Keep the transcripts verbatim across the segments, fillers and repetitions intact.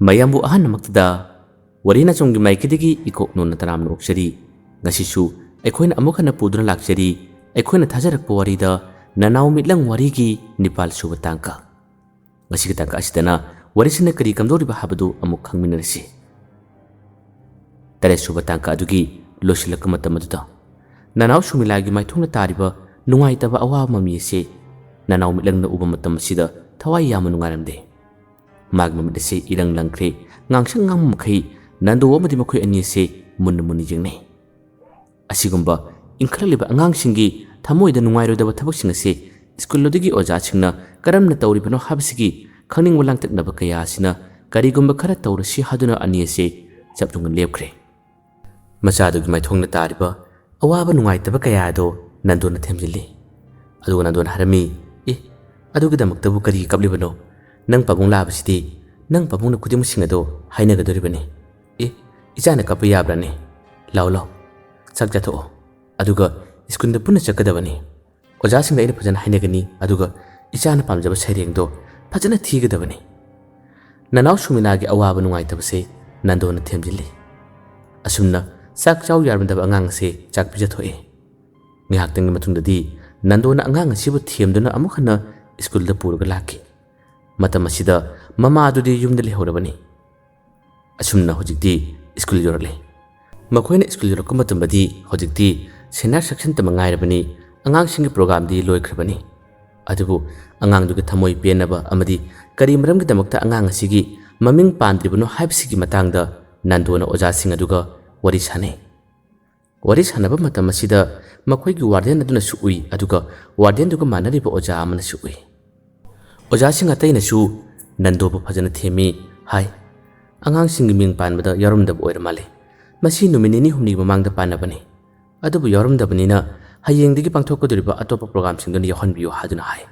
ꯃꯌꯥꯝꯕꯨ ꯑꯍꯥꯟꯕꯃꯛꯇꯗ ꯋꯥꯔꯤ ꯅꯆꯣꯝꯒꯤ ꯃꯥꯏꯀꯩꯗꯒꯤ ꯏꯀꯣꯛ ꯅꯣꯟꯅ ꯇꯔꯥꯝꯅ ꯑꯣꯛꯆꯔꯤ꯫ ꯉꯁꯤꯁꯨ ꯑꯩꯈꯣꯏꯅ ꯑꯃꯨꯛ ꯍꯟꯅ ꯄꯨꯗꯨꯅ ꯂꯥꯛꯆꯔꯤ ꯑꯩꯈꯣꯏꯅ ꯊꯥꯖꯔꯛꯄ ꯋꯥꯔꯤꯗ ꯅꯅꯥꯎ ꯃꯤꯠꯂꯪ ꯋꯥꯔꯤꯒꯤ ꯅꯤꯄꯥꯜ ꯁꯨꯕ ꯇꯥꯡꯀꯛ꯫ ꯉꯁꯤꯒꯤ ꯇꯥꯡꯀꯛ ꯑꯁꯤꯗꯅ ꯋꯥꯔꯤꯁꯤꯅ ꯀꯔꯤ ꯀꯝꯗꯧꯔꯤꯕ ꯍꯥꯏꯕꯗꯨ ꯑꯃꯨꯛ ꯈꯪꯃꯤꯟꯅꯔꯁꯤ꯫ ꯇꯔꯦꯠ ꯁꯨꯕ ꯇꯥꯡꯀꯛ ꯑꯗꯨꯒꯤ ꯂꯣꯏꯁꯤꯜꯂꯛꯄ ꯃꯇꯝ ꯑꯗꯨꯗ ꯅꯅꯥꯎ ꯁꯨꯃꯤꯂꯥꯒꯤ ꯃꯥꯏꯊꯣꯡꯗ ꯇꯥꯔꯤꯕ ꯅꯨꯡꯉꯥꯏꯇꯕ ꯑꯋꯥꯕ ꯃꯃꯤ ꯑꯁꯤ ꯅꯅꯥꯎ ꯃꯤꯠꯂꯪꯅ ꯎꯕ ꯃꯇꯝ ꯑꯁꯤꯗ ꯊꯋꯥꯏ ꯌꯥꯝꯅ ꯅꯨꯡꯉꯥꯏꯔꯝꯗꯦ꯫ ꯃꯥꯒꯤ ꯃꯃꯤꯠ ꯑꯁꯤ ꯏꯔꯪ ꯂꯪꯈ꯭ꯔꯦ꯫ ꯉꯥꯡꯁꯪ ꯉꯥꯡꯕ ꯃꯈꯩ ꯅꯟꯗꯣ ꯑꯃꯗꯤ ꯃꯈꯣꯏ ꯑꯅꯤ ꯑꯁꯤ ꯃꯨꯟꯅ ꯃꯨꯟꯅ ꯌꯦꯡꯅꯩ꯫ ꯑꯁꯤꯒꯨꯝꯕ ꯏꯟꯈꯠꯂꯛꯂꯤꯕ ꯑꯉꯥꯡꯁꯤꯡꯒꯤ ꯊꯃꯣꯏꯗ ꯅꯨꯡꯉꯥꯏꯔꯣꯏꯗꯕ ꯊꯕꯛꯁꯤꯡ ꯑꯁꯤ ꯁ꯭ꯀꯨꯜ ꯑꯗꯨꯒꯤ ꯑꯣꯖꯥꯁꯤꯡꯅ ꯀꯔꯝꯅ ꯇꯧꯔꯤꯕꯅꯣ ꯍꯥꯏꯕꯁꯤꯒꯤ ꯈꯪꯅꯤꯡꯕ ꯂꯥꯡꯇꯛꯅꯕ ꯀꯌꯥ ꯑꯁꯤꯅ ꯀꯔꯤꯒꯨꯝꯕ ꯈꯔ ꯇꯧꯔꯁꯤ ꯍꯥꯏꯗꯨꯅ ꯑꯅꯤ ꯑꯁꯤ ꯆꯞ ꯌꯨꯡꯅ ꯂꯦꯞꯈ꯭ꯔꯦ꯫ ꯃꯆꯥꯗꯨꯒꯤ ꯃꯥꯏꯊꯣꯡꯗ ꯇꯥꯔꯤꯕ ꯑꯋꯥꯕ ꯅꯨꯡꯉꯥꯏꯇꯕ ꯀꯌꯥ ꯑꯗꯨ ꯅꯟꯗꯣꯅ ꯊꯦꯝꯖꯤꯜꯂꯤ꯫ ꯑꯗꯨꯒ ꯅꯟꯗꯣꯅ ꯍꯥꯏꯔꯝꯃꯤ, "ꯑꯦ, ꯑꯗꯨꯒꯤꯗꯃꯛꯇꯕꯨ ꯀꯔꯤꯒꯤ ꯀꯞꯂꯤꯕꯅꯣ? ꯅꯪ ꯄꯥꯕꯨꯡ ꯂꯥꯛꯂꯕꯁꯤꯗꯤ ꯅꯪ ꯄꯥꯕꯨꯡꯅ ꯈꯨꯗꯤꯡꯃꯛꯁꯤꯡ ꯑꯗꯣ ꯍꯥꯏꯅꯒꯗꯧꯔꯤꯕꯅꯤ꯫ ꯑꯦ, ꯏꯆꯥꯅ ꯀꯞꯄ ꯌꯥꯕ꯭ꯔꯥꯅꯦ? ꯂꯥꯎ ꯂꯥꯎ, ꯆꯥꯛ ꯆꯥꯊꯣꯛꯑꯣ, ꯑꯗꯨꯒ ꯁ꯭ꯀꯨꯜꯗ ꯄꯨꯟꯅ ꯆꯠꯀꯗꯕꯅꯤ꯫ ꯑꯣꯖꯥꯁꯤꯡꯗ ꯑꯩꯅ ꯐꯖꯅ ꯍꯥꯏꯅꯒꯅꯤ, ꯑꯗꯨꯒ ꯏꯆꯥꯅ ꯄꯥꯝꯖꯕ ꯁꯩꯔꯦꯡꯗꯣ ꯐꯖꯅ ꯊꯤꯒꯗꯕꯅꯤ꯫" ꯅꯅꯥꯎ ꯁꯨꯃꯤꯂꯥꯒꯤ ꯑꯋꯥꯕ ꯅꯨꯡꯉꯥꯏꯇꯕꯁꯦ ꯅꯟꯗꯣꯅ ꯊꯦꯝꯖꯤꯜꯂꯤ꯫ ꯑꯁꯨꯝꯅ ꯆꯥꯛ ꯆꯥꯎ ꯌꯥꯔꯝꯗꯕ ꯑꯉꯥꯡ ꯑꯁꯦ ꯆꯥꯛ ꯄꯤꯖꯊꯣꯛꯑꯦ꯫ ꯉꯥꯏꯍꯥꯛꯇꯪꯒꯤ ꯃꯇꯨꯡꯗꯗꯤ ꯅꯟꯗꯣꯅ ꯑꯉꯥꯡ ꯑꯁꯤꯕꯨ ꯊꯦꯝꯗꯨꯅ ꯑꯃꯨꯛ ꯍꯟꯅ ꯁ꯭ꯀꯨꯜꯗ ꯄꯨꯔꯒ ꯂꯥꯛꯈꯤ꯫ ꯃꯇꯝ ꯑꯁꯤꯗ ꯃꯃꯥ ꯑꯗꯨꯗꯤ ꯌꯨꯝꯗ ꯂꯩꯍꯧꯔꯕꯅꯤ꯫ ꯑꯁꯨꯝꯅ ꯍꯧꯖꯤꯛꯇꯤ ꯁ꯭ꯀꯨꯜ ꯌꯧꯔꯛꯂꯦ꯫ ꯃꯈꯣꯏꯅ ꯁ꯭ꯀꯨꯜ ꯌꯧꯔꯛꯄ ꯃꯇꯝꯗꯗꯤ ꯍꯧꯖꯤꯛꯇꯤ ꯁꯦꯅꯤꯌꯔ ꯁꯦꯛꯁꯟꯇ ꯉꯥꯏꯔꯕꯅꯤ꯫ ꯑꯉꯥꯡꯁꯤꯡꯒꯤ ꯄ꯭ꯔꯣꯒꯥꯝꯗꯤ ꯂꯣꯏꯈ꯭ꯔꯕꯅꯤ꯫ ꯑꯗꯨꯕꯨ ꯑꯉꯥꯡꯗꯨꯒꯤ ꯊꯃꯣꯏ ꯄꯦꯟꯅꯕ ꯑꯃꯗꯤ ꯀꯔꯤ ꯃꯔꯝꯒꯤꯗꯃꯛꯇ ꯑꯉꯥꯡ ꯑꯁꯤꯒꯤ ꯃꯃꯤꯡ ꯄꯥꯟꯗ꯭ꯔꯤꯕꯅꯣ ꯍꯥꯏꯕꯁꯤꯒꯤ ꯃꯇꯥꯡꯗ ꯅꯟꯗꯣꯅ ꯑꯣꯖꯥꯁꯤꯡ ꯑꯗꯨꯒ ꯋꯥꯔꯤ ꯁꯥꯅꯩ꯫ ꯋꯥꯔꯤ ꯁꯥꯟꯅꯕ ꯃꯇꯝ ꯑꯁꯤꯗ ꯃꯈꯣꯏꯒꯤ ꯋꯥꯔꯗꯦꯟ ꯑꯗꯨꯅꯁꯨ ꯎꯏ, ꯑꯗꯨꯒ ꯋꯥꯔꯗꯦꯟꯗꯨꯒ ꯃꯥꯟꯅꯔꯤꯕ ꯑꯣꯖꯥ ꯑꯃꯅꯁꯨ ꯎꯏ꯫ ꯑꯣꯖꯥꯁꯤꯡ ꯑꯇꯩꯅꯁꯨ ꯅꯟꯗꯣꯕꯨ ꯐꯖꯅ ꯊꯦꯝꯃꯤ꯫ ꯍꯥꯏ, "ꯑꯉꯥꯡꯁꯤꯡꯒꯤ ꯃꯤꯡ ꯄꯥꯟꯕꯗ ꯌꯥꯎꯔꯝꯗꯕ ꯑꯣꯏꯔ ꯃꯥꯜꯂꯦ꯫ ꯃꯁꯤ ꯅꯨꯃꯤꯠ ꯅꯤꯅꯤ ꯍꯨꯝꯅꯤꯒꯤ ꯃꯃꯥꯡꯗ ꯄꯥꯟꯅꯕꯅꯤ꯫ ꯑꯗꯨꯕꯨ ꯌꯥꯎꯔꯝꯗꯕꯅꯤꯅ ꯍꯌꯦꯡꯗꯒꯤ ꯄꯥꯡꯊꯣꯛꯀꯗꯧꯔꯤꯕ ꯑꯇꯣꯞꯄ ꯄ꯭ꯔꯣꯒꯥꯝꯁꯤꯡꯗꯨꯅ ꯌꯥꯎꯍꯟꯕꯤꯌꯨ" ꯍꯥꯏꯗꯨꯅ ꯍꯥꯏ꯫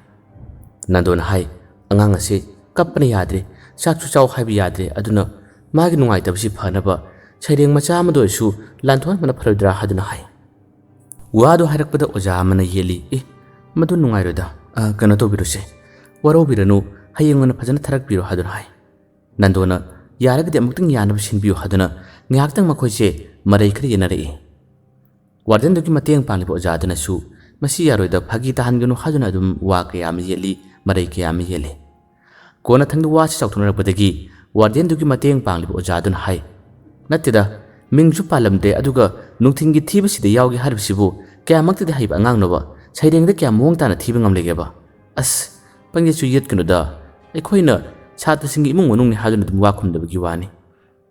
ꯅꯟꯗꯣꯅ ꯍꯥꯏ, "ꯑꯉꯥꯡ ꯑꯁꯤ ꯀꯞꯄꯅ ꯌꯥꯗ꯭ꯔꯦ, ꯆꯥꯛꯁꯨ ꯆꯥꯎ ꯍꯥꯏꯕ ꯌꯥꯗ꯭ꯔꯦ, ꯑꯗꯨꯅ ꯃꯥꯒꯤ ꯅꯨꯡꯉꯥꯏꯇꯕꯁꯤ ꯐꯅꯕ ꯁꯩꯔꯦꯡ ꯃꯆꯥ ꯑꯃꯗ ꯑꯣꯏꯔꯁꯨ ꯂꯥꯟꯊꯣꯛꯍꯟꯕꯅ ꯐꯔꯣꯏꯗ꯭ꯔꯥ?" ꯍꯥꯏꯗꯨꯅ ꯍꯥꯏ꯫ ꯋꯥꯗꯨ ꯍꯥꯏꯔꯛꯄꯗ ꯑꯣꯖꯥ ꯑꯃꯅ ꯌꯦꯠꯂꯤ, "ꯑꯦ, ꯃꯗꯨ ꯅꯨꯡꯉꯥꯏꯔꯣꯏꯗ꯫ ꯑ, ꯀꯩꯅꯣ ꯇꯧꯕꯤꯔꯨꯁꯦ, ꯋꯥꯔꯧꯕꯤꯔꯅꯨ, ꯍꯌꯦꯡ ꯑꯣꯏꯅ ꯐꯖꯅ ꯊꯥꯔꯛꯄꯤꯔꯣ" ꯍꯥꯏꯗꯨꯅ ꯍꯥꯏ꯫ ꯅꯟꯗꯣꯅ "ꯌꯥꯔꯒꯗꯤ ꯑꯃꯨꯛꯇꯪ ꯌꯥꯅꯕ ꯁꯤꯟꯕꯤꯌꯨ" ꯍꯥꯏꯗꯨꯅ ꯉꯥꯏꯍꯥꯛꯇꯪ ꯃꯈꯣꯏꯁꯦ ꯃꯔꯩ ꯈꯔ ꯌꯦꯠꯅꯔꯛꯏ꯫ ꯋꯥꯔꯗꯦꯟꯗꯨꯒꯤ ꯃꯇꯦꯡ ꯄꯥꯡꯂꯤꯕ ꯑꯣꯖꯥꯗꯨꯅꯁꯨ "ꯃꯁꯤ ꯌꯥꯔꯣꯏꯗ, ꯐꯥꯒꯤ ꯇꯥꯍꯟꯒꯅꯨ" ꯍꯥꯏꯗꯨꯅ ꯑꯗꯨꯝ ꯋꯥ ꯀꯌꯥ ꯑꯃ ꯌꯦꯠꯂꯤ, ꯃꯔꯩ ꯀꯌꯥ ꯑꯃ ꯌꯦꯠꯂꯤ꯫ ꯀꯣꯟꯅꯊꯪꯗ ꯋꯥꯁꯤ ꯆꯥꯎꯊꯣꯛꯅꯔꯛꯄꯗꯒꯤ ꯋꯥꯔꯗꯦꯟꯗꯨꯒꯤ ꯃꯇꯦꯡ ꯄꯥꯡꯂꯤꯕ ꯑꯣꯖꯥꯗꯨꯅ ꯍꯥꯏ, "ꯅꯠꯇꯦꯗ, ꯃꯤꯡꯁꯨ ꯄꯥꯜꯂꯝꯗꯦ, ꯑꯗꯨꯒ ꯅꯨꯡꯊꯤꯟꯒꯤ ꯊꯤꯕꯁꯤꯗ ꯌꯥꯎꯒꯦ ꯍꯥꯏꯔꯤꯕꯁꯤꯕꯨ ꯀꯌꯥꯃꯛꯇꯗꯤ ꯍꯩꯕ ꯑꯉꯥꯡꯅꯣꯕ? ꯁꯩꯔꯦꯡꯗ ꯀꯌꯥꯝ ꯃꯑꯣꯡ ꯇꯥꯅ ꯊꯤꯕ ꯉꯝꯂꯒꯦꯕ? ꯑꯁ, ꯄꯪꯌꯦꯠꯁꯨ ꯌꯦꯠꯀꯅꯨꯗ, ꯑꯩꯈꯣꯏꯅ ꯁꯥꯇ꯭ꯔꯁꯤꯡꯒꯤ ꯏꯃꯨꯡ ꯃꯅꯨꯡꯅꯤ" ꯍꯥꯏꯗꯨꯅ ꯑꯗꯨꯝ ꯋꯥ ꯈꯨꯝꯗꯕꯒꯤ ꯋꯥꯅꯤ꯫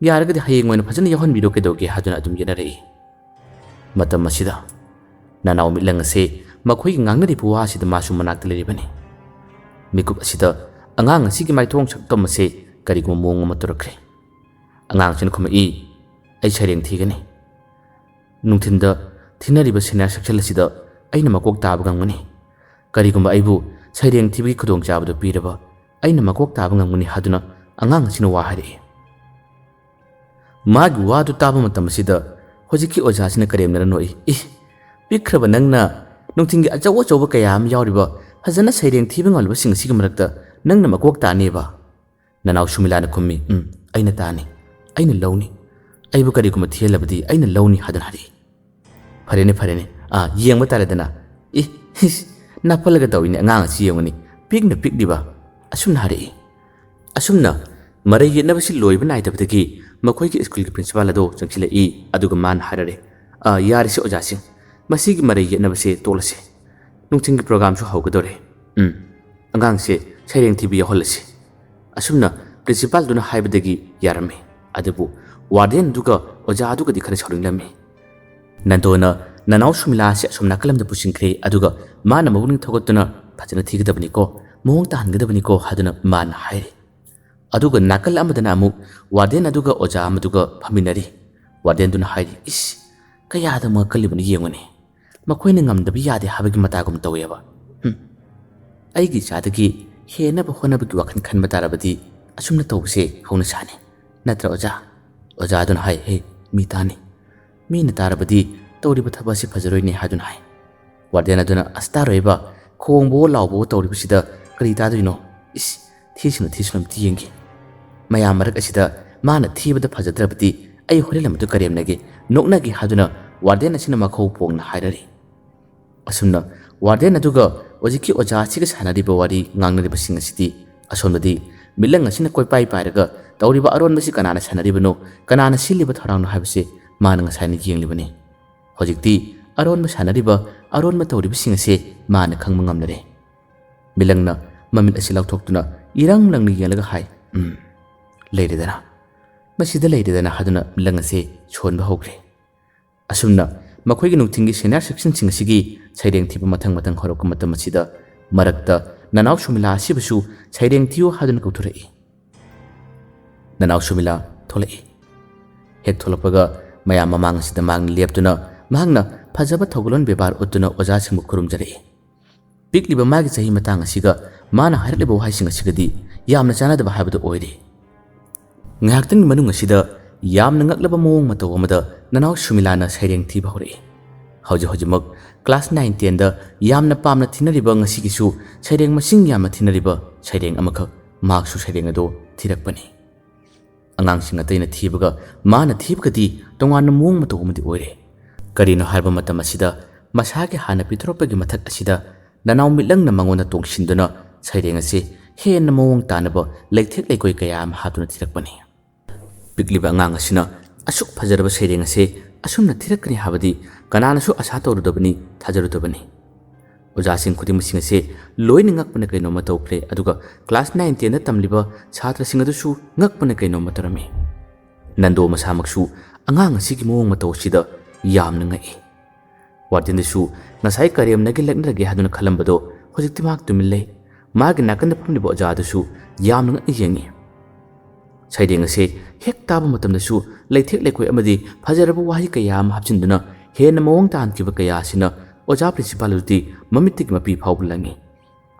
"ꯌꯥꯔꯒꯗꯤ ꯍꯌꯦꯡ ꯑꯣꯏꯅ ꯐꯖꯅ ꯌꯥꯎꯍꯟꯕꯤꯔꯣ ꯀꯩꯗꯧꯒꯦ?" ꯍꯥꯏꯗꯨꯅ ꯑꯗꯨꯝ ꯌꯦꯠꯅꯔꯛꯏ꯫ ꯃꯇꯝ ꯑꯁꯤꯗ ꯅꯅꯥꯎ ꯃꯤꯠꯂꯪ ꯑꯁꯦ ꯃꯈꯣꯏꯒꯤ ꯉꯥꯡꯅꯔꯤꯕ ꯋꯥ ꯑꯁꯤꯗ ꯃꯥꯁꯨ ꯃꯅꯥꯛꯇ ꯂꯩꯔꯤꯕꯅꯤ꯫ ꯃꯤꯀꯨꯞ ꯑꯁꯤꯗ ꯑꯉꯥꯡ ꯑꯁꯤꯒꯤ ꯃꯥꯏꯊꯣꯡ ꯁꯛꯇꯝ ꯑꯁꯦ ꯀꯔꯤꯒꯨꯝꯕ ꯃꯑꯣꯡ ꯑꯃ ꯇꯧꯔꯛꯈ꯭ꯔꯦ꯫ ꯑꯉꯥꯡꯁꯤꯅ ꯈꯨꯝꯃꯛꯏ, "ꯑꯩ ꯁꯩꯔꯦꯡ ꯊꯤꯒꯅꯤ꯫ ꯅꯨꯡꯊꯤꯟꯗ ꯊꯤꯅꯔꯤꯕ senior section ꯑꯁꯤꯗ ꯑꯩꯅ ꯃꯀꯣꯛ ꯇꯥꯕ ꯉꯝꯒꯅꯤ꯫ ꯀꯔꯤꯒꯨꯝꯕ ꯑꯩꯕꯨ ꯁꯩꯔꯦꯡ ꯊꯤꯕꯒꯤ ꯈꯨꯗꯣꯡꯆꯥꯕꯗꯨ ꯄꯤꯔꯕ, ꯑꯩꯅ ꯃꯀꯣꯛ ꯇꯥꯕ ꯉꯝꯒꯅꯤ" ꯍꯥꯏꯗꯨꯅ ꯑꯉꯥꯡ ꯑꯁꯤꯅ ꯋꯥ ꯍꯥꯏꯔꯛꯏ꯫ ꯃꯥꯒꯤ ꯋꯥꯗꯨ ꯇꯥꯕ ꯃꯇꯝ ꯑꯁꯤꯗ ꯍꯧꯖꯤꯛꯀꯤ ꯑꯣꯖꯥꯁꯤꯅ ꯀꯔꯦꯝꯅꯔ ꯅꯣꯛꯏ꯫ "ꯏ, ꯄꯤꯛꯈ꯭ꯔꯕ ꯅꯪꯅ ꯅꯨꯡꯊꯤꯟꯒꯤ ꯑꯆꯧ ꯑꯆꯧꯕ ꯀꯌꯥ ꯑꯃ ꯌꯥꯎꯔꯤꯕ ꯐꯖꯅ ꯁꯩꯔꯦꯡ ꯊꯤꯕ ꯉꯝꯂꯕꯁꯤꯡ ꯑꯁꯤꯒꯤ ꯃꯔꯛꯇ ꯅꯪꯅ ꯃꯀꯣꯛ ꯇꯥꯅꯦꯕ?" ꯅꯅꯥꯎ ꯁꯨꯃꯤꯂꯥꯅ ꯈꯨꯝꯃꯤ, "ꯎꯝ, ꯑꯩꯅ ꯇꯥꯅꯤ꯫ ꯑꯩꯅ ꯂꯧꯅꯤ꯫ ꯑꯩꯕꯨ ꯀꯔꯤꯒꯨꯝꯕ ꯊꯤꯍꯜꯂꯕꯗꯤ ꯑꯩꯅ ꯂꯧꯅꯤ" ꯍꯥꯏꯗꯨꯅ ꯍꯥꯏꯔꯛꯏ꯫ "ꯐꯔꯦꯅꯦ, ꯐꯔꯦꯅꯦ꯫ ꯑꯥ, ꯌꯦꯡꯕ ꯇꯥꯔꯦꯗꯅ꯫ ꯏ, ꯍꯤꯁ, ꯅꯥꯄꯜꯂꯒ ꯇꯧꯏꯅꯦ ꯑꯉꯥꯡ ꯑꯁꯤ ꯌꯦꯡꯉꯨꯅꯦ꯫ ꯄꯤꯛꯅ ꯄꯤꯛꯂꯤꯕ꯫" ꯑꯁꯨꯝꯅ ꯍꯥꯏꯔꯛꯏ꯫ ꯑꯁꯨꯝꯅ ꯃꯔꯩ ꯌꯦꯠꯅꯕꯁꯤ ꯂꯣꯏꯕ ꯅꯥꯏꯗꯕꯗꯒꯤ ꯃꯈꯣꯏꯒꯤ ꯁ꯭ꯀꯨꯜꯒꯤ principal ꯑꯗꯣ ꯆꯪꯁꯤꯜꯂꯛꯏ꯫ ꯑꯗꯨꯒ ꯃꯥꯅ ꯍꯥꯏꯔꯔꯦ, "ꯑꯥ, ꯌꯥꯔꯦꯁꯦ ꯑꯣꯖꯥꯁꯤꯡ, ꯃꯁꯤꯒꯤ ꯃꯔꯩ ꯌꯦꯠꯅꯕꯁꯦ ꯇꯣꯛꯂꯁꯦ꯫ ꯅꯨꯡꯊꯤꯟꯒꯤ programꯁꯨ ꯍꯧꯒꯗꯧꯔꯦ꯫ ꯎꯝ, ꯑꯉꯥꯡꯁꯦ ꯁꯩꯔꯦꯡ ꯊꯤꯕ ꯌꯥꯎꯍꯜꯂꯁꯤ꯫" ꯑꯁꯨꯝꯅ principalꯗꯨꯅ ꯍꯥꯏꯕꯗꯒꯤ ꯌꯥꯔꯝꯃꯤ꯫ ꯑꯗꯨꯕꯨ wardenꯗꯨꯒ ꯑꯣꯖꯥꯗꯨꯒꯗꯤ ꯈꯔ ꯁꯥꯎꯅꯤꯡꯂꯝꯃꯤ꯫ ꯅꯟꯗꯣꯅ ꯅꯅꯥꯎ ꯁꯨꯃꯤꯂꯥꯁꯦ ꯑꯁꯣꯝ ꯅꯥꯀꯜ ꯑꯃꯗ ꯄꯨꯁꯤꯟꯈ꯭ꯔꯦ, ꯑꯗꯨꯒ ꯃꯥꯅ ꯃꯄꯨꯛꯅꯤꯡ ꯊꯧꯒꯠꯇꯨꯅ "ꯐꯖꯅ ꯊꯤꯒꯗꯕꯅꯤꯀꯣ, ꯃꯑꯣꯡ ꯇꯥꯍꯟꯒꯗꯕꯅꯤꯀꯣ" ꯍꯥꯏꯗꯨꯅ ꯃꯥꯅ ꯍꯥꯏꯔꯤ꯫ ꯑꯗꯨꯒ ꯅꯥꯀꯜ ꯑꯃꯗꯅ ꯑꯃꯨꯛ warden ꯑꯗꯨꯒ ꯑꯣꯖꯥ ꯑꯃꯗꯨꯒ ꯐꯝꯃꯤꯟꯅꯔꯤ꯫ Wardenꯗꯨꯅ ꯍꯥꯏꯔꯤ, "ꯏꯁ, ꯀꯌꯥꯗ ꯃꯉꯛꯀꯜꯂꯤꯕꯅꯣ ꯌꯦꯡꯉꯨꯅꯦ꯫ ꯃꯈꯣꯏꯅ ꯉꯝꯗꯕ ꯌꯥꯗꯦ ꯍꯥꯏꯕꯒꯤ ꯃꯇꯥꯒꯨꯝ ꯇꯧꯋꯦꯕ꯫ ꯍꯨꯝ꯫ ꯑꯩꯒꯤ ꯏꯆꯥꯗꯒꯤ ꯍꯦꯟꯅꯕ ꯍꯣꯠꯅꯕꯒꯤ ꯋꯥꯈꯜ ꯈꯟꯕ ꯇꯥꯔꯕꯗꯤ ꯑꯁꯨꯝꯅ ꯇꯧꯕꯁꯦ ꯍꯧꯅ ꯁꯥꯅꯤ꯫ ꯅꯠꯇ꯭ꯔ ꯑꯣꯖꯥ?" ꯑꯣꯖꯥꯗꯨꯅ ꯍꯥꯏ, "ꯍꯦ, ꯃꯤ ꯇꯥꯅꯤ꯫ ꯃꯤꯅ ꯇꯥꯔꯕꯗꯤ ꯇꯧꯔꯤꯕ ꯊꯕꯛ ꯑꯁꯤ ꯐꯖꯔꯣꯏꯅꯦ" ꯍꯥꯏꯗꯨꯅ ꯍꯥꯏ꯫ Warden ꯑꯗꯨꯅ, "ꯑꯁ, ꯇꯥꯔꯣꯏꯕ, ꯈꯣꯡꯕꯋꯣ ꯂꯥꯎꯕꯋꯣ ꯇꯧꯔꯤꯕꯁꯤꯗ ꯀꯔꯤ ꯇꯥꯗꯣꯏꯅꯣ? ꯏꯁ, ꯊꯤꯁꯅꯨ, ꯊꯤꯁꯅꯨ, ꯑꯝꯇ ꯌꯦꯡꯒꯦ"꯫ ꯃꯌꯥꯝ ꯃꯔꯛ ꯑꯁꯤꯗ ꯃꯥꯅ ꯊꯤꯕꯗ ꯐꯖꯗ꯭ꯔꯕꯗꯤ ꯑꯩ ꯍꯣꯔꯦꯟ ꯑꯃꯗꯨ ꯀꯔꯦꯝꯅꯒꯦ, ꯅꯣꯛꯅꯒꯦ ꯍꯥꯏꯗꯨꯅ ꯋꯥꯔꯗꯦꯟ ꯑꯁꯤꯅ ꯃꯈꯧ ꯄꯣꯡꯅ ꯍꯥꯏꯔꯔꯤ꯫ ꯑꯁꯨꯝꯅ ꯋꯥꯔꯗꯦꯟ ꯑꯗꯨꯒ ꯍꯧꯖꯤꯛꯀꯤ ꯑꯣꯖꯥ ꯑꯁꯤꯒ ꯁꯥꯟꯅꯔꯤꯕ ꯋꯥꯔꯤ ꯉꯥꯡꯅꯔꯤꯕꯁꯤꯡ ꯑꯁꯤꯗꯤ ꯑꯁꯣꯝꯗꯗꯤ ꯃꯤꯠꯂꯪ ꯑꯁꯤꯅ ꯀꯣꯏꯄꯥꯏ ꯄꯥꯏꯔꯒ ꯇꯧꯔꯤꯕ ꯑꯔꯣꯟꯕꯁꯤ ꯀꯅꯥꯅ ꯁꯥꯟꯅꯔꯤꯕꯅꯣ, ꯀꯅꯥꯅ ꯁꯤꯜꯂꯤꯕ ꯊꯧꯔꯥꯡꯅꯣ ꯍꯥꯏꯕꯁꯤ ꯃꯥꯅ ꯉꯁꯥꯏꯅ ꯌꯦꯡꯂꯤꯕꯅꯤ꯫ ꯍꯧꯖꯤꯛꯇꯤ ꯑꯔꯣꯟꯕ ꯁꯥꯟꯅꯔꯤꯕ, ꯑꯔꯣꯟꯕ ꯇꯧꯔꯤꯕꯁꯤꯡ ꯑꯁꯤ ꯃꯥꯅ ꯈꯪꯕ ꯉꯝꯂꯔꯦ꯫ ꯃꯤꯂꯪꯅ ꯃꯃꯤꯠ ꯑꯁꯤ ꯂꯥꯎꯊꯣꯛꯇꯨꯅ ꯏꯔꯪ ꯂꯪꯅ ꯌꯦꯡꯂꯒ ꯍꯥꯏ, "ꯎꯝ, ꯂꯩꯔꯦꯗꯅ, ꯃꯁꯤꯗ ꯂꯩꯔꯦꯗꯅ" ꯍꯥꯏꯗꯨꯅ ꯃꯤꯂꯪ ꯑꯁꯤ ꯁꯣꯟꯕ ꯍꯧꯈ꯭ꯔꯦ꯫ ꯑꯁꯨꯝꯅ ꯃꯈꯣꯏꯒꯤ ꯅꯨꯡꯊꯤꯜꯒꯤ ꯁꯦꯅꯤꯌꯔ ꯁꯦꯛꯁꯟꯁꯤꯡ ꯑꯁꯤꯒꯤ ꯁꯩꯔꯦꯡ ꯊꯤꯕ ꯃꯊꯪ ꯃꯊꯪ ꯍꯧꯔꯛꯄ ꯃꯇꯝ ꯑꯁꯤꯗ ꯃꯔꯛꯇ ꯅꯅꯥꯎ ꯁꯨꯃꯤꯂꯥ ꯑꯁꯤꯕꯨꯁꯨ ꯁꯩꯔꯦꯡ ꯊꯤꯌꯨ ꯍꯥꯏꯗꯨꯅ ꯀꯧꯊꯣꯔꯛꯏ꯫ ꯅꯅꯥꯎ ꯁꯨꯃꯤꯂꯥ ꯊꯣꯛꯂꯛꯏ꯫ ꯍꯦꯛ ꯊꯣꯛꯂꯛꯄꯒ ꯃꯌꯥꯝ ꯃꯃꯥꯡ ꯑꯁꯤꯗ ꯃꯍꯥꯛꯅ ꯂꯦꯞꯇꯨꯅ ꯃꯍꯥꯛꯅ ꯐꯖꯕ ꯊꯧꯒꯜꯂꯣꯟ ꯕꯦꯕꯥꯔ ꯎꯠꯇꯨꯅ ꯑꯣꯖꯥꯁꯤꯡꯕꯨ ꯈꯨꯔꯨꯝꯖꯔꯛꯏ꯫ ꯄꯤꯛꯂꯤꯕ ꯃꯥꯒꯤ ꯆꯍꯤ ꯃꯇꯥꯡ ꯑꯁꯤꯒ ꯃꯥꯅ ꯍꯥꯏꯔꯛꯂꯤꯕ ꯋꯥꯍꯩꯁꯤꯡ ꯑꯁꯤꯒꯗꯤ ꯌꯥꯝꯅ ꯆꯥꯟꯅꯗꯕ ꯍꯥꯏꯕꯗꯨ ꯑꯣꯏꯔꯦ꯫ ꯉꯥꯏꯍꯥꯛꯇꯪꯒꯤ ꯃꯅꯨꯡ ꯑꯁꯤꯗ ꯌꯥꯝꯅ ꯉꯛꯂꯕ ꯃꯑꯣꯡ ꯃꯇꯧ ꯑꯃꯗ ꯅꯅꯥꯎ ꯁꯨꯃꯤꯂꯥꯅ ꯁꯩꯔꯦꯡ ꯊꯤꯕ ꯍꯧꯔꯛꯏ꯫ ꯍꯧꯖꯤꯛ ꯍꯧꯖꯤꯛꯃꯛ ꯀ꯭ꯂꯥꯁ ꯅꯥꯏꯟ ꯇꯦꯟꯗ ꯌꯥꯝꯅ ꯄꯥꯝꯅ ꯊꯤꯅꯔꯤꯕ, ꯉꯁꯤꯒꯤꯁꯨ ꯁꯩꯔꯦꯡ ꯃꯁꯤꯡ ꯌꯥꯝꯅ ꯊꯤꯅꯔꯤꯕ ꯁꯩꯔꯦꯡ ꯑꯃꯈꯛ ꯃꯍꯥꯛꯁꯨ ꯁꯩꯔꯦꯡ ꯑꯗꯨ ꯊꯤꯔꯛꯄꯅꯤ꯫ ꯑꯉꯥꯡꯁꯤꯡ ꯑꯇꯩꯅ ꯊꯤꯕꯒ ꯃꯥꯅ ꯊꯤꯕꯒꯗꯤ ꯇꯣꯉꯥꯟꯕ ꯃꯑꯣꯡ ꯃꯇꯧ ꯑꯃꯗꯤ ꯑꯣꯏꯔꯦ꯫ ꯀꯔꯤꯅꯣ ꯍꯥꯏꯕ ꯃꯇꯝ ꯑꯁꯤꯗ ꯃꯁꯥꯒꯤ ꯍꯥꯟꯅ ꯄꯤꯊꯣꯔꯛꯄꯒꯤ ꯃꯊꯛ ꯑꯁꯤꯗ ꯅꯅꯥꯎ ꯃꯤꯠꯂꯪꯅ ꯃꯉꯣꯟꯗ ꯇꯣꯡꯁꯤꯟꯗꯨꯅ ꯁꯩꯔꯦꯡ ꯑꯁꯤ ꯍꯦꯟꯅ ꯃꯑꯣꯡ ꯇꯥꯅꯕ ꯂꯩꯊꯦꯛ ꯂꯩꯀꯣꯏ ꯀꯌꯥ ꯑꯃ ꯍꯥꯞꯇꯨꯅ ꯊꯤꯔꯛꯄꯅꯤ꯫ ꯄꯤꯛꯂꯤꯕ ꯑꯉꯥꯡ ꯑꯁꯤꯅ ꯑꯁꯨꯛ ꯐꯖꯔꯕ ꯁꯩꯔꯦꯡ ꯑꯁꯤ ꯑꯁꯨꯝꯅ ꯊꯤꯔꯛꯀꯅꯤ ꯍꯥꯏꯕꯗꯤ ꯀꯅꯥꯅꯁꯨ ꯑꯁꯥ ꯇꯧꯔꯨꯗꯕꯅꯤ, ꯊꯥꯖꯔꯨꯗꯕꯅꯤ꯫ ꯑꯣꯖꯥꯁꯤꯡ ꯈꯨꯗꯤꯡꯃꯛꯁꯤꯡ ꯑꯁꯤ ꯂꯣꯏꯅ ꯉꯛꯄꯅ ꯀꯩꯅꯣꯝꯃ ꯇꯧꯈ꯭ꯔꯦ, ꯑꯗꯨꯒ ꯀ꯭ꯂꯥꯁ ꯅꯥꯏꯟ ꯇꯦꯟꯗ ꯇꯝꯂꯤꯕ ꯁꯥꯇ꯭ꯔꯁꯤꯡ ꯑꯗꯨꯁꯨ ꯉꯛꯄꯅ ꯀꯩꯅꯣꯝꯃ ꯇꯧꯔꯝꯃꯤ꯫ ꯅꯟꯗꯣ ꯃꯁꯥꯃꯛꯁꯨ ꯑꯉꯥꯡ ꯑꯁꯤꯒꯤ ꯃꯑꯣꯡ ꯃꯇꯧ ꯑꯁꯤꯗ ꯌꯥꯝꯅ ꯉꯛꯏ꯫ ꯋꯥꯔꯗꯦꯟꯗꯁꯨ ꯉꯁꯥꯏ ꯀꯔꯦꯝꯅꯒꯦ ꯂꯛꯅꯔꯒꯦ ꯍꯥꯏꯗꯨꯅ ꯈꯜꯂꯝꯕꯗꯣ ꯍꯧꯖꯤꯛꯇꯤ ꯃꯍꯥꯛ ꯇꯨꯃꯤꯟ ꯂꯩ꯫ ꯃꯥꯒꯤ ꯅꯥꯀꯟꯗ ꯐꯝꯂꯤꯕ ꯑꯣꯖꯥꯗꯨꯁꯨ ꯌꯥꯝꯅ ꯉꯛꯅ ꯌꯦꯡꯏ꯫ ꯁꯩꯔꯦꯡ ꯑꯁꯤ ꯍꯦꯛ ꯇꯥꯕ ꯃꯇꯝꯗꯁꯨ ꯂꯩꯊꯦꯛ ꯂꯩꯀꯣꯏ ꯑꯃꯗꯤ ꯐꯖꯔꯕ ꯋꯥꯍꯩ ꯀꯌꯥ ꯑꯃ ꯍꯥꯞꯆꯤꯟꯗꯨꯅ ꯍꯦꯟꯅ ꯃꯑꯣꯡ ꯇꯥꯍꯟꯈꯤꯕ ꯀꯌꯥ ꯑꯁꯤꯅ ꯑꯣꯖꯥ ꯄ꯭ꯔꯤꯟꯁꯤꯄꯥꯜ ꯑꯗꯨꯗꯤ ꯃꯃꯤꯠꯇꯒꯤ ꯃꯄꯤ ꯐꯥꯎꯕ ꯂꯪꯏ꯫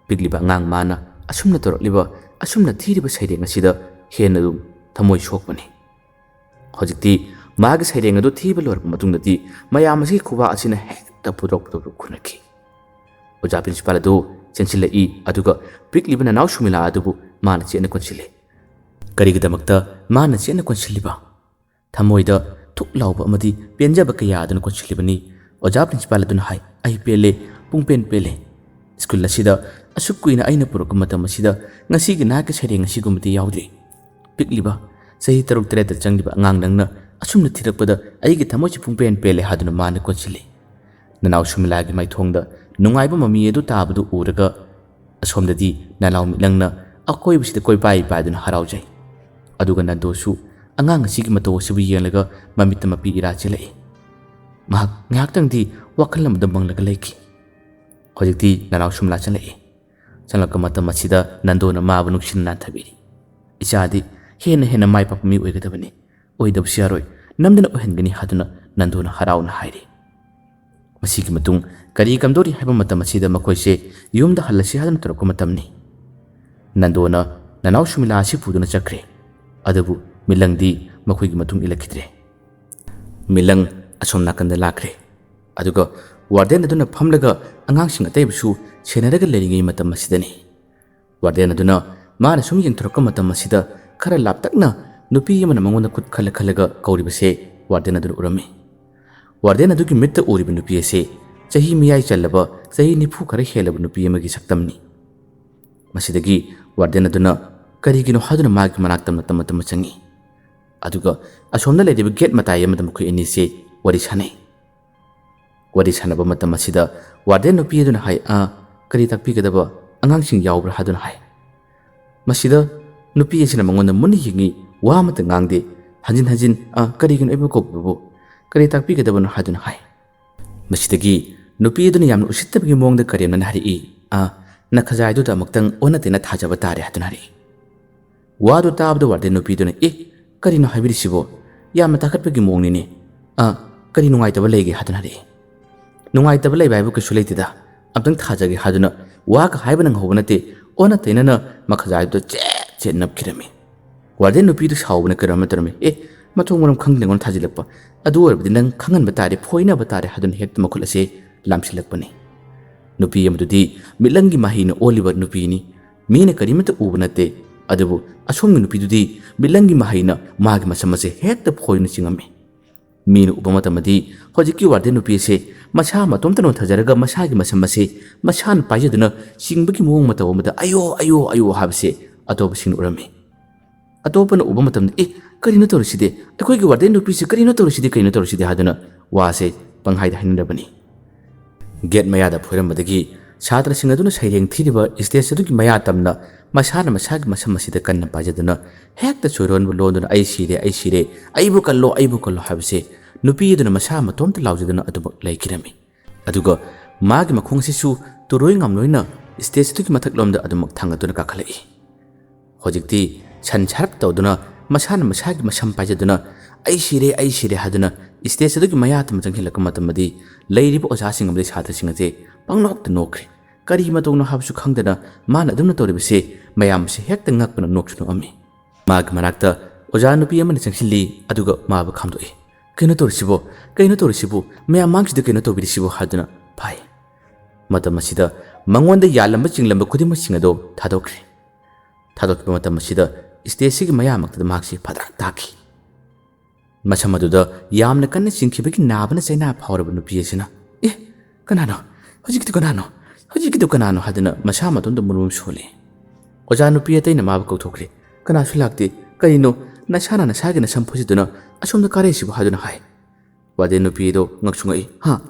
ꯄꯤꯛꯂꯤꯕ ꯑꯉꯥꯡ ꯃꯥꯅ ꯑꯁꯨꯝꯅ ꯇꯧꯔꯛꯂꯤꯕ, ꯑꯁꯨꯝꯅ ꯊꯤꯔꯤꯕ ꯁꯩꯔꯦꯡ ꯑꯁꯤꯗ ꯍꯦꯟꯅ ꯑꯗꯨꯝ ꯊꯃꯣꯏ ꯁꯣꯛꯄꯅꯤ꯫ ꯍꯧꯖꯤꯛꯇꯤ ꯃꯥꯒꯤ ꯁꯩꯔꯦꯡ ꯑꯗꯨ ꯊꯤꯕ ꯂꯣꯏꯔꯕ ꯃꯇꯨꯡꯗꯗꯤ ꯃꯌꯥꯝ ꯑꯁꯤꯒꯤ ꯈꯨꯕꯥꯛ ꯑꯁꯤꯅ ꯍꯦꯛꯇ ꯄꯨꯗ꯭ꯔꯣꯛ ꯄꯨꯗ꯭ꯔꯣꯛ ꯈꯨꯅꯈꯤ꯫ ꯑꯣꯖꯥ ꯄ꯭ꯔꯤꯟꯁꯤꯄꯥꯜ ꯑꯗꯨ ꯆꯦꯟꯁꯤꯜꯂꯛꯏ, ꯑꯗꯨꯒ ꯄꯤꯛꯂꯤꯕ ꯅꯅꯥꯎ ꯁꯨꯃꯤꯂꯥ ꯑꯗꯨꯕꯨ ꯃꯥꯅ ꯆꯦꯠꯅ ꯀꯣꯟꯁꯤꯜꯂꯤ꯫ ꯀꯔꯤꯒꯤꯗꯃꯛꯇ ꯃꯥꯅ ꯆꯦꯠꯅ ꯀꯣꯟꯁꯤꯜꯂꯤꯕ? ꯊꯃꯣꯏꯗ ꯊꯨꯛ ꯂꯥꯎꯕ ꯑꯃꯗꯤ ꯄꯦꯟꯖꯕ ꯀꯌꯥ ꯑꯗꯨꯅ ꯀꯣꯟꯁꯤꯜꯂꯤꯕꯅꯤ꯫ ꯑꯣꯖꯥ ꯄ꯭ꯔꯤꯟꯁꯤꯄꯥꯜ ꯑꯗꯨꯅ ꯍꯥꯏ, "ꯑꯩ ꯄꯦꯜꯂꯦ, ꯄꯨꯡꯄꯦꯟ ꯄꯦꯜꯂꯦ꯫ ꯁ꯭ꯀꯨꯜ ꯑꯁꯤꯗ ꯑꯁꯨꯛ ꯀꯨꯏꯅ ꯑꯩꯅ ꯄꯨꯔꯛꯄ ꯃꯇꯝ ꯑꯁꯤꯗ ꯉꯁꯤꯒꯤ ꯅꯍꯥꯛꯀꯤ ꯁꯩꯔꯦꯡ ꯑꯁꯤꯒꯨꯝꯕꯗꯤ ꯌꯥꯎꯗ꯭ꯔꯤ꯫ ꯄꯤꯛꯂꯤꯕ, ꯆꯍꯤ ꯇꯔꯨꯛ ꯇꯔꯦꯠꯇ ꯆꯪꯂꯤꯕ ꯑꯉꯥꯡ ꯅꯪꯅ ꯑꯁꯨꯝꯅ ꯊꯤꯔꯛꯄꯗ ꯑꯩꯒꯤ ꯊꯃꯣꯏꯁꯤ ꯄꯨꯡꯄꯦꯟ ꯄꯦꯜꯂꯦ" ꯍꯥꯏꯗꯨꯅ ꯃꯥꯅ ꯀꯣꯟꯁꯤꯜꯂꯤ꯫ ꯅꯅꯥꯎ ꯁꯨꯃꯤꯂꯥꯒꯤ ꯃꯥꯏꯊꯣꯡꯗ ꯅꯨꯡꯉꯥꯏꯕ ꯃꯃꯤ ꯑꯗꯨ ꯇꯥꯕꯗꯨ ꯎꯔꯒ ꯑꯁꯣꯝꯗꯗꯤ ꯅꯅꯥꯎ ꯃꯤꯠꯂꯪꯅ ꯑꯀꯣꯏꯕꯁꯤꯗ ꯀꯣꯏꯄꯥꯏ ꯄꯥꯏꯗꯨꯅ ꯍꯔꯥꯎꯖꯩ꯫ ꯑꯗꯨꯒ ꯅꯟꯗꯣꯁꯨ ꯑꯉꯥꯡ ꯑꯁꯤꯒꯤ ꯃꯇꯧ ꯑꯁꯤꯕꯨ ꯌꯦꯡꯂꯒ ꯃꯃꯤꯠꯇ ꯃꯄꯤ ꯏꯔꯥ ꯆꯦꯜꯂꯛꯏ꯫ ꯃꯍꯥꯛ ꯉꯥꯏꯍꯥꯛꯇꯪꯗꯤ ꯋꯥꯈꯜ ꯑꯃꯗ ꯃꯪꯂꯒ ꯂꯩꯈꯤ꯫ ꯍꯧꯖꯤꯛꯇꯤ ꯅꯅꯥꯎ ꯁꯨꯃꯤꯂꯥ ꯆꯪꯂꯛꯏ꯫ ꯆꯪꯂꯛꯄ ꯃꯇꯝ ꯑꯁꯤꯗ ꯅꯟꯗꯣꯅ ꯃꯥꯕꯨ ꯅꯨꯡꯁꯤꯅ ꯅꯥꯟꯊꯕꯤꯔꯤ꯫ "ꯏꯆꯥꯗꯤ ꯍꯦꯟꯅ ꯍꯦꯟꯅ ꯃꯥꯏ ꯄꯥꯛꯄ ꯃꯤ ꯑꯣꯏꯒꯗꯕꯅꯤ꯫ ꯑꯣꯏꯗꯕꯁꯨ ꯌꯥꯔꯣꯏ꯫ ꯅꯝꯗꯅ ꯑꯣꯏꯍꯟꯒꯅꯤ" ꯍꯥꯏꯗꯨꯅ ꯅꯟꯗꯣꯅ ꯍꯔꯥꯎꯅ ꯍꯥꯏꯔꯤ꯫ ꯃꯁꯤꯒꯤ ꯃꯇꯨꯡ ꯀꯔꯤ ꯀꯝꯗꯧꯔꯤ ꯍꯥꯏꯕ ꯃꯇꯝ ꯑꯁꯤꯗ ꯃꯈꯣꯏꯁꯦ ꯌꯨꯝꯗ ꯍꯜꯂꯁꯤ ꯍꯥꯏꯗꯨꯅ ꯇꯧꯔꯛꯄ ꯃꯇꯝꯅꯤ꯫ ꯅꯟꯗꯣꯅ ꯅꯅꯥꯎ ꯁꯨꯃꯤꯂꯥ ꯑꯁꯤ ꯄꯨꯗꯨꯅ ꯆꯠꯈ꯭ꯔꯦ꯫ ꯑꯗꯨꯕꯨ ꯃꯤꯂꯪꯗꯤ ꯃꯈꯣꯏꯒꯤ ꯃꯇꯨꯡ ꯏꯜꯂꯛꯈꯤꯗ꯭ꯔꯦ꯫ ꯃꯤꯂꯪ ꯑꯁꯣꯝ ꯅꯥꯀꯟꯗ ꯂꯥꯛꯈ꯭ꯔꯦ꯫ ꯑꯗꯨꯒ ꯋꯥꯔꯗꯦꯟ ꯑꯗꯨꯅ ꯐꯝꯂꯒ ꯑꯉꯥꯡꯁꯤꯡ ꯑꯇꯩꯕꯨꯁꯨ ꯁꯦꯟꯅꯔꯒ ꯂꯩꯔꯤꯉꯩ ꯃꯇꯝ ꯑꯁꯤꯗꯅꯤ꯫ ꯋꯥꯔꯗꯦꯟ ꯑꯗꯨꯅ ꯃꯥꯅ ꯁꯨꯝ ꯌꯦꯡꯊꯣꯔꯛꯄ ꯃꯇꯝ ꯑꯁꯤꯗ ꯈꯔ ꯂꯥꯞꯇꯛꯅ ꯅꯨꯄꯤ ꯑꯃꯅ ꯃꯉꯣꯟꯗ ꯈꯨꯠ ꯈꯜꯂ ꯈꯜꯂꯒ ꯀꯧꯔꯤꯕꯁꯦ ꯋꯥꯔꯗꯦꯟ ꯑꯗꯨꯅ ꯎꯔꯝꯃꯤ꯫ ꯋꯥꯔꯗꯦꯟ ꯑꯗꯨꯒꯤ ꯃꯤꯠꯇ ꯎꯔꯤꯕ ꯅꯨꯄꯤ ꯑꯁꯤ ꯆꯍꯤ ꯃꯤꯌꯥꯏ ꯆꯜꯂꯕ, ꯆꯍꯤ ꯅꯤꯐꯨ ꯈꯔ ꯍꯦꯜꯂꯕ ꯅꯨꯄꯤ ꯑꯃꯒꯤ ꯁꯛꯇꯝꯅꯤ꯫ ꯃꯁꯤꯗꯒꯤ ꯋꯥꯔꯗꯦꯟ ꯑꯗꯨꯅ ꯀꯔꯤꯒꯤꯅꯣ ꯍꯥꯏꯗꯨꯅ ꯃꯥꯒꯤ ꯃꯅꯥꯛꯇ ꯃꯇꯝ ꯃꯇꯝ ꯆꯪꯏ꯫ ꯑꯗꯨꯒ ꯑꯁꯣꯝꯗ ꯂꯩꯔꯤꯕ ꯒꯦꯠ ꯃꯇꯥꯏ ꯑꯃꯗ ꯃꯈꯣꯏ ꯑꯅꯤꯁꯦ ꯋꯥꯔꯤ ꯁꯥꯟꯅꯩ꯫ ꯋꯥꯔꯤ ꯁꯥꯟꯅꯕ ꯃꯇꯝ ꯑꯁꯤꯗ ꯋꯥꯔꯗꯦꯟ ꯅꯨꯄꯤ ꯑꯗꯨꯅ ꯍꯥꯏ, "ꯑꯥ, ꯀꯔꯤ ꯇꯥꯛꯄꯤꯒꯗꯕ? ꯑꯉꯥꯡꯁꯤꯡ ꯌꯥꯎꯕ꯭ꯔꯥ?" ꯍꯥꯏꯗꯨꯅ ꯍꯥꯏ꯫ ꯃꯁꯤꯗ ꯅꯨꯄꯤ ꯑꯁꯤꯅ ꯃꯉꯣꯟꯗ ꯃꯨꯟꯅ ꯌꯦꯡꯉꯤ, ꯋꯥ ꯑꯃꯠꯇ ꯉꯥꯡꯗꯦ꯫ ꯍꯟꯖꯤꯟ ꯍꯟꯖꯤꯟ, "ꯑꯥ, ꯀꯔꯤꯒꯤꯅꯣ ꯑꯩꯕꯨ ꯀꯧꯕꯤꯕꯕꯨ? ꯀꯔꯤ ꯇꯥꯛꯄꯤꯒꯗꯕꯅꯣ?" ꯍꯥꯏꯗꯨꯅ ꯍꯥꯏ꯫ ꯃꯁꯤꯗꯒꯤ ꯅꯨꯄꯤ ꯑꯗꯨꯅ ꯌꯥꯝꯅ ꯎꯁꯤꯠꯇꯕꯒꯤ ꯃꯑꯣꯡꯗ ꯀꯔꯦꯝꯅꯅ ꯍꯥꯏꯔꯛꯏ, "ꯑꯥ, ꯅꯈꯖꯥꯏꯗꯨꯗ ꯑꯃꯨꯛꯇꯪ ꯑꯣꯟꯅ ꯇꯩꯅ ꯊꯥꯖꯕ ꯇꯥꯔꯦ" ꯍꯥꯏꯗꯨꯅ ꯍꯥꯏꯔꯛꯏ꯫ ꯋꯥꯗꯨ ꯇꯥꯕꯗ ꯋꯥꯔꯗꯦꯟ ꯅꯨꯄꯤꯗꯨꯅ, "ꯑꯦ, ꯀꯔꯤꯅꯣ ꯍꯥꯏꯕꯤꯔꯤꯁꯤꯕꯣ? ꯌꯥꯝꯅ ꯇꯥꯈꯠꯄꯒꯤ ꯃꯑꯣꯡꯅꯤꯅꯦ꯫ ꯑꯥ, ꯀꯔꯤ ꯅꯨꯡꯉꯥꯏꯇꯕ ꯂꯩꯒꯦ?" ꯍꯥꯏꯗꯨꯅ ꯍꯥꯏꯔꯛꯏ꯫ "ꯅꯨꯡꯉꯥꯏꯇꯕ ꯂꯩꯕ ꯍꯥꯏꯕꯨ ꯀꯩꯁꯨ ꯂꯩꯇꯦꯗ꯫ ꯑꯝꯇꯪ ꯊꯥꯖꯒꯦ" ꯍꯥꯏꯗꯨꯅ ꯋꯥꯒ ꯍꯥꯏꯕ ꯅꯪꯍꯧꯕ ꯅꯠꯇꯦ, ꯑꯣꯟꯅ ꯇꯩꯅꯅ ꯃꯈꯖꯥꯏꯗꯨꯗ ꯆꯦꯠ ꯆꯦꯠ ꯅꯞꯈꯤꯔꯝꯃꯤ꯫ ꯋꯥꯔꯗꯦꯟ ꯅꯨꯄꯤꯗꯨ ꯁꯥꯎꯕꯅ ꯀꯔꯝꯅ ꯇꯧꯔꯝꯃꯤ꯫ "ꯑꯦ, ꯃꯊꯣꯡ ꯃꯔꯝ ꯈꯪꯗꯅ ꯑꯩꯉꯣꯟꯗ ꯊꯥꯖꯤꯜꯂꯛꯄ꯫ ꯑꯗꯨ ꯑꯣꯏꯔꯕꯗꯤ ꯅꯪ ꯈꯪꯍꯟꯕ ꯇꯥꯔꯦ, ꯐꯣꯏꯅꯕ ꯇꯥꯔꯦ" ꯍꯥꯏꯗꯨꯅ ꯍꯦꯛꯇ ꯃꯈꯨꯠ ꯑꯁꯦ ꯂꯥꯝꯁꯤꯜꯂꯛꯄꯅꯤ꯫ ꯅꯨꯄꯤ ꯑꯃꯗꯨꯗꯤ ꯃꯤꯠꯂꯪꯒꯤ ꯃꯍꯩꯅ ꯑꯣꯜꯂꯤꯕ ꯅꯨꯄꯤꯅꯤ꯫ ꯃꯤꯅ ꯀꯔꯤꯃꯠꯇ ꯎꯕ ꯅꯠꯇꯦ꯫ ꯑꯗꯨꯕꯨ ꯑꯁꯣꯝꯒꯤ ꯅꯨꯄꯤꯗꯨꯗꯤ ꯃꯤꯠꯂꯪꯒꯤ ꯃꯍꯩꯅ ꯃꯥꯒꯤ ꯃꯁꯝ ꯑꯁꯦ ꯍꯦꯛꯇ ꯐꯣꯏꯗꯨꯅ ꯆꯤꯡꯉꯝꯃꯤ꯫ ꯃꯤꯅ ꯎꯕ ꯃꯇꯝꯗꯗꯤ ꯍꯧꯖꯤꯛꯀꯤ ꯋꯥꯔꯗꯦꯟ ꯅꯨꯄꯤ ꯑꯁꯦ ꯃꯁꯥ ꯃꯇꯣꯝꯇ ꯅꯣꯟꯊꯖꯔꯒ ꯃꯁꯥꯒꯤ ꯃꯁꯝ ꯑꯁꯦ ꯃꯁꯥꯅ ꯄꯥꯏꯖꯗꯨꯅ ꯆꯤꯡꯕꯒꯤ ꯃꯑꯣꯡ ꯃꯇꯧ ꯑꯃꯗ "ꯑꯌꯣ, ꯑꯌꯣ, ꯑꯌꯣ" ꯍꯥꯏꯕꯁꯦ ꯑꯇꯣꯞꯄꯁꯤꯡꯅ ꯎꯔꯝꯃꯤ꯫ ꯑꯇꯣꯞꯄꯅ ꯎꯕ ꯃꯇꯝꯗ, "ꯑꯦ, ꯀꯔꯤꯅꯣ ꯇꯧꯔꯤꯁꯤꯗꯤ? ꯑꯩꯈꯣꯏꯒꯤ ꯋꯥꯔꯗꯦꯟ ꯅꯨꯄꯤꯁꯤ ꯀꯔꯤꯅꯣ ꯇꯧꯔꯤꯁꯤꯗꯤ, ꯀꯔꯤꯅꯣ ꯇꯧꯔꯤꯁꯤꯗꯤ?" ꯍꯥꯏꯗꯨꯅ ꯋꯥꯁꯦ ꯄꯪꯍꯥꯏꯗ ꯍꯥꯏꯅꯔꯕꯅꯤ꯫ ꯒꯦꯠ ꯃꯌꯥꯗ ꯐꯣꯏꯔꯝꯕꯗꯒꯤ ꯁꯥꯇ꯭ꯔꯁꯤꯡ ꯑꯗꯨꯅ ꯁꯩꯔꯦꯡ ꯊꯤꯔꯤꯕ ꯁ꯭ꯇꯦꯖ ꯑꯗꯨꯒꯤ ꯃꯌꯥ ꯇꯝꯅ ꯃꯁꯥꯅ ꯃꯁꯥꯒꯤ ꯃꯁꯝ ꯑꯁꯤꯗ ꯀꯟꯅ ꯄꯥꯏꯖꯗꯨꯅ ꯍꯦꯛꯇ ꯆꯣꯏꯔꯣꯟꯕ ꯂꯣꯟꯗꯨꯅ "ꯑꯩ ꯁꯤꯔꯦ, ꯑꯩ ꯁꯤꯔꯦ, ꯑꯩꯕꯨ ꯀꯜꯂꯣ, ꯑꯩꯕꯨ ꯀꯜꯂꯣ" ꯍꯥꯏꯕꯁꯦ ꯅꯨꯄꯤ ꯑꯗꯨꯅ ꯃꯁꯥ ꯃꯇꯣꯝꯇ ꯂꯥꯎꯖꯗꯨꯅ ꯑꯗꯨꯃꯛ ꯂꯩꯈꯤꯔꯝꯃꯤ꯫ ꯑꯗꯨꯒ ꯃꯥꯒꯤ ꯃꯈꯣꯡ ꯑꯁꯤꯁꯨ ꯇꯨꯔꯣꯏ ꯉꯥꯝꯂꯣꯏꯅ ꯁ꯭ꯇꯦꯖ ꯑꯗꯨꯒꯤ ꯃꯊꯛꯂꯣꯝꯗ ꯑꯗꯨꯃꯛ ꯊꯥꯡꯒꯠꯇꯨꯅ ꯀꯥꯈꯠꯂꯛꯏ꯫ ꯍꯧꯖꯤꯛꯇꯤ ꯁꯟ ꯁꯥꯔꯞ ꯇꯧꯗꯨꯅ ꯃꯁꯥꯅ ꯃꯁꯥꯒꯤ ꯃꯁꯝ ꯄꯥꯏꯖꯗꯨꯅ "ꯑꯩ ꯁꯤꯔꯦ, ꯑꯩ ꯁꯤꯔꯦ" ꯍꯥꯏꯗꯨꯅ ꯁ꯭ꯇꯦꯖ ꯑꯗꯨꯒꯤ ꯃꯌꯥ ꯇꯝꯅ ꯆꯪꯁꯤꯜꯂꯛꯄ ꯃꯇꯝꯗꯗꯤ ꯂꯩꯔꯤꯕ ꯑꯣꯖꯥꯁꯤꯡ ꯑꯃꯗꯤ ꯁꯥꯇ꯭ꯔꯁꯤꯡ ꯑꯁꯦ ꯄꯪꯅꯣꯛꯇ ꯅꯣꯛꯈ꯭ꯔꯦ꯫ ꯀꯔꯤ ꯃꯇꯧꯅꯣ ꯍꯥꯏꯕꯁꯨ ꯈꯪꯗꯅ ꯃꯥꯅ ꯑꯗꯨꯝꯅ ꯇꯧꯔꯤꯕꯁꯦ ꯃꯌꯥꯝꯁꯦ ꯍꯦꯛꯇ ꯉꯛꯄꯅ ꯅꯣꯛꯁꯨ ꯅꯣꯛꯑꯝꯃꯤ꯫ ꯃꯥꯒꯤ ꯃꯅꯥꯛꯇ ꯑꯣꯖꯥ ꯅꯨꯄꯤ ꯑꯃꯅ ꯆꯪꯁꯤꯜꯂꯤ, ꯑꯗꯨꯒ ꯃꯥꯕꯨ ꯈꯥꯝꯗꯣꯛꯏ꯫ "ꯀꯩꯅꯣ ꯇꯧꯔꯤꯁꯤꯕꯣ? ꯀꯩꯅꯣ ꯇꯧꯔꯤꯁꯤꯕꯨ? ꯃꯌꯥꯝ ꯃꯥꯡꯁꯤꯗ ꯀꯩꯅꯣ ꯇꯧꯕꯤꯔꯤꯁꯤꯕꯣ?" ꯍꯥꯏꯗꯨꯅ ꯐꯥꯏ꯫ ꯃꯇꯝ ꯑꯁꯤꯗ ꯃꯉꯣꯟꯗ ꯌꯥꯜꯂꯝꯕ ꯆꯤꯡꯂꯝꯕ ꯈꯨꯗꯤꯡꯃꯛꯁꯤꯡ ꯑꯗꯣ ꯊꯥꯗꯣꯛꯈ꯭ꯔꯦ꯫ ꯊꯥꯗꯣꯛꯈꯤꯕ ꯃꯇꯝ ꯑꯁꯤꯗ ꯁ꯭ꯇꯦꯖꯁꯤꯒꯤ ꯃꯌꯥꯃꯛꯇꯗ ꯃꯍꯥꯛꯁꯤ ꯐꯗ꯭ꯔꯥꯛ ꯇꯥꯈꯤ꯫ ꯃꯁꯝ ꯑꯗꯨꯗ ꯌꯥꯝꯅ ꯀꯟꯅ ꯆꯤꯡꯈꯤꯕꯒꯤ ꯅꯥꯕꯅ ꯆꯩꯅꯥ ꯐꯥꯎꯔꯕ ꯅꯨꯄꯤ ꯑꯁꯤꯅ, "ꯑꯦ, ꯀꯅꯥꯅꯣ? ꯍꯧꯖꯤꯛꯀꯤꯗꯨ ꯀꯅꯥꯅꯣ? ꯍꯧꯖꯤꯛꯀꯤꯗꯨ ꯀꯅꯥꯅꯣ?" ꯍꯥꯏꯗꯨꯅ ꯃꯁꯥ ꯃꯇꯣꯝꯇ ꯃꯨꯔꯨꯝ ꯁꯣꯜꯂꯤ꯫ ꯑꯣꯖꯥ ꯅꯨꯄꯤ ꯑꯇꯩꯅ ꯃꯥꯕꯨ ꯀꯧꯊꯣꯛꯈ꯭ꯔꯦ꯫ "ꯀꯅꯥꯁꯨ ꯂꯥꯛꯇꯦ꯫ ꯀꯔꯤꯅꯣ? ꯅꯁꯥꯅ ꯅꯁꯥꯒꯤ ꯅꯁꯝ ꯐꯣꯏꯖꯗꯨꯅ ꯑꯁꯣꯝꯗ ꯀꯥꯔꯛꯏꯁꯤꯕꯨ?" ꯍꯥꯏꯗꯨꯅ ꯍꯥꯏ꯫ ꯋꯥꯔꯗꯦꯟ ꯅꯨꯄꯤ ꯑꯗꯣ ꯉꯛꯁꯨ ꯉꯛꯏ꯫ "ꯍꯥ?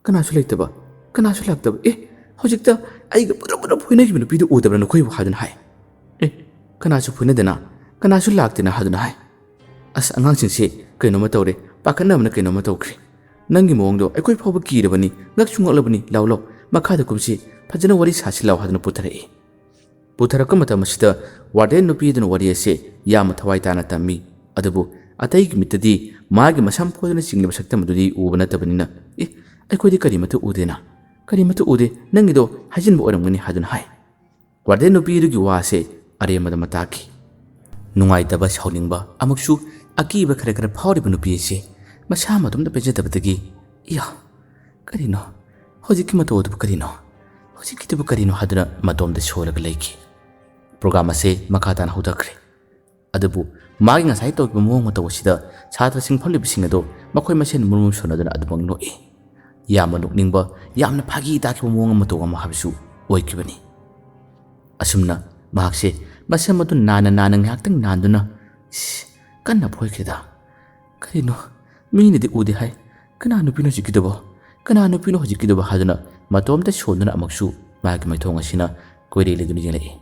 ꯀꯅꯥꯁꯨ ꯂꯩꯇꯕ? ꯀꯅꯥꯁꯨ ꯂꯥꯛꯇꯕ? ꯑꯦ, ꯍꯧꯖꯤꯛꯇ ꯑꯩꯒ ꯄꯨꯔꯞ ꯄꯨꯔꯞ ꯐꯣꯏꯅꯈꯤꯕ ꯅꯨꯄꯤꯗꯨ ꯎꯗꯕ꯭ꯔꯥ ꯅꯈꯣꯏꯕꯨ?" ꯍꯥꯏꯗꯨꯅ ꯍꯥꯏ꯫ "ꯑꯦ, ꯀꯅꯥꯁꯨ ꯐꯣꯏꯅꯗꯅ, ꯀꯅꯥꯁꯨ ꯂꯥꯛꯇꯦꯅ?" ꯍꯥꯏꯗꯨꯅ ꯍꯥꯏ꯫ "ꯑꯁ, ꯑꯉꯥꯡꯁꯤꯡꯁꯤ ꯀꯩꯅꯣꯝꯃ ꯇꯧꯔꯦ, ꯄꯥꯈꯠꯅꯕꯅ ꯀꯩꯅꯣꯝꯃ ꯇꯧꯈ꯭ꯔꯦ꯫ ꯅꯪꯒꯤ ꯃꯑꯣꯡꯗꯣ ꯑꯩꯈꯣꯏ ꯐꯥꯎꯕ ꯀꯤꯔꯕꯅꯤ, ꯉꯛꯁꯨ ꯉꯛꯂꯕꯅꯤ꯫ ꯂꯥꯎ, ꯂꯥꯎ, ꯃꯈꯥꯗ ꯀꯨꯝꯁꯤ, ꯐꯖꯅ ꯋꯥꯔꯤ ꯁꯥꯁꯤ ꯂꯥꯎ" ꯍꯥꯏꯗꯨꯅ ꯄꯨꯊꯔꯛꯏ꯫ ꯄꯨꯊꯔꯛꯄ ꯃꯇꯝ ꯑꯁꯤꯗ ꯋꯥꯔꯗꯦꯟ ꯅꯨꯄꯤ ꯑꯗꯨꯅ ꯋꯥꯔꯤ ꯑꯁꯦ ꯌꯥꯝꯅ ꯊꯋꯥꯏ ꯇꯥꯅ ꯇꯝꯃꯤ꯫ ꯑꯗꯨꯕꯨ ꯑꯇꯩꯒꯤ ꯃꯤꯠꯇꯗꯤ ꯃꯥꯒꯤ ꯃꯁꯝ ꯐꯣꯏꯗꯨꯅ ꯆꯤꯡꯂꯤꯕ ꯁꯛꯇꯝ ꯑꯗꯨꯗꯤ ꯎꯕ ꯅꯠꯇꯕꯅꯤꯅ, "ꯑꯦ, ꯑꯩꯈꯣꯏꯗꯤ ꯀꯔꯤꯃꯠꯇ ꯎꯗꯦꯅ, ꯀꯔꯤꯃꯠꯇ ꯎꯗꯦ, ꯅꯪꯒꯤꯗꯣ ꯍꯥꯏꯖꯤꯟꯕ ꯑꯣꯏꯔꯝꯒꯅꯤ" ꯍꯥꯏꯗꯨꯅ ꯍꯥꯏ꯫ ꯋꯥꯔꯗꯦꯟ ꯅꯨꯄꯤ ꯑꯗꯨꯒꯤ ꯋꯥꯁꯦ ꯑꯔꯦꯝꯕꯗ ꯑꯃ ꯇꯥꯈꯤ꯫ ꯅꯨꯡꯉꯥꯏꯇꯕ, ꯁꯥꯎꯅꯤꯡꯕ ꯑꯃꯁꯨꯡ ꯑꯀꯤꯕ ꯈꯔ ꯈꯔ ꯐꯥꯎꯔꯤꯕ ꯅꯨꯄꯤ ꯑꯁꯤ ꯃꯁꯥ ꯃꯇꯣꯝꯇ ꯄꯦꯟꯖꯗꯕꯗꯒꯤ, "ꯏꯌꯥ, ꯀꯔꯤꯅꯣ? ꯍꯧꯖꯤꯛꯀꯤ ꯃꯇꯧ ꯑꯗꯨꯕꯨ ꯀꯔꯤꯅꯣ? ꯍꯧꯖꯤꯛꯀꯤꯗꯨꯕꯨ ꯀꯔꯤꯅꯣ?" ꯍꯥꯏꯗꯨꯅ ꯃꯇꯣꯝꯇ ꯁꯣꯜꯂꯒ ꯂꯩꯈꯤ꯫ ꯄ꯭ꯔꯣꯒ꯭ꯔꯥꯝ ꯑꯁꯤ ꯃꯈꯥ ꯇꯥꯅ ꯍꯧꯊꯈ꯭ꯔꯦ꯫ ꯑꯗꯨꯕꯨ ꯃꯥꯒꯤ ꯉꯁꯥꯏ ꯇꯧꯈꯤꯕ ꯃꯑꯣꯡ ꯃꯇꯧ ꯑꯁꯤꯗ ꯁꯥꯇ꯭ꯔꯁꯤꯡ ꯐꯝꯂꯤꯕꯁꯤꯡ ꯑꯗꯨ ꯃꯈꯣꯏ ꯃꯁꯦꯟ ꯃꯨꯔꯨꯝ ꯁꯣꯟꯅꯗꯨꯅ ꯑꯗꯨꯃꯛ ꯅꯣꯛꯏ꯫ ꯌꯥꯝꯅ ꯅꯣꯛꯅꯤꯡꯕ, ꯌꯥꯝꯅ ꯐꯥꯒꯤ ꯇꯥꯈꯤꯕ ꯃꯑꯣꯡ ꯃꯇꯧ ꯑꯃ ꯍꯥꯏꯕꯁꯨ ꯑꯣꯏꯈꯤꯕꯅꯤ꯫ ꯑꯁꯨꯝꯅ ꯃꯍꯥꯛꯁꯦ ꯃꯁꯝ ꯑꯗꯨ ꯅꯥꯟꯅ ꯅꯥꯟꯅ ꯉꯥꯏꯍꯥꯛꯇꯪ ꯅꯥꯟꯗꯨꯅ, "ꯏꯁ, ꯀꯟꯅ ꯐꯣꯏꯈ꯭ꯔꯦꯗ꯫ ꯀꯔꯤꯅꯣ? ꯃꯤꯅꯗꯤ ꯎꯗꯦ ꯍꯥꯏ꯫ ꯀꯅꯥ ꯅꯨꯄꯤꯅꯣ ꯍꯧꯖꯤꯛꯀꯤꯗꯨꯕꯣ? ꯀꯅꯥ ꯅꯨꯄꯤꯅꯣ ꯍꯧꯖꯤꯛꯀꯤꯗꯨꯕꯣ?" ꯍꯥꯏꯗꯨꯅ ꯃꯇꯣꯝꯇ ꯁꯣꯟꯗꯨꯅ ꯑꯃꯨꯛꯁꯨ ꯃꯥꯒꯤ ꯃꯥꯏꯊꯣꯡ ꯑꯁꯤꯅ ꯀꯣꯏꯔꯦ ꯂꯩꯗꯨꯅ ꯌꯦꯡꯂꯛꯏ꯫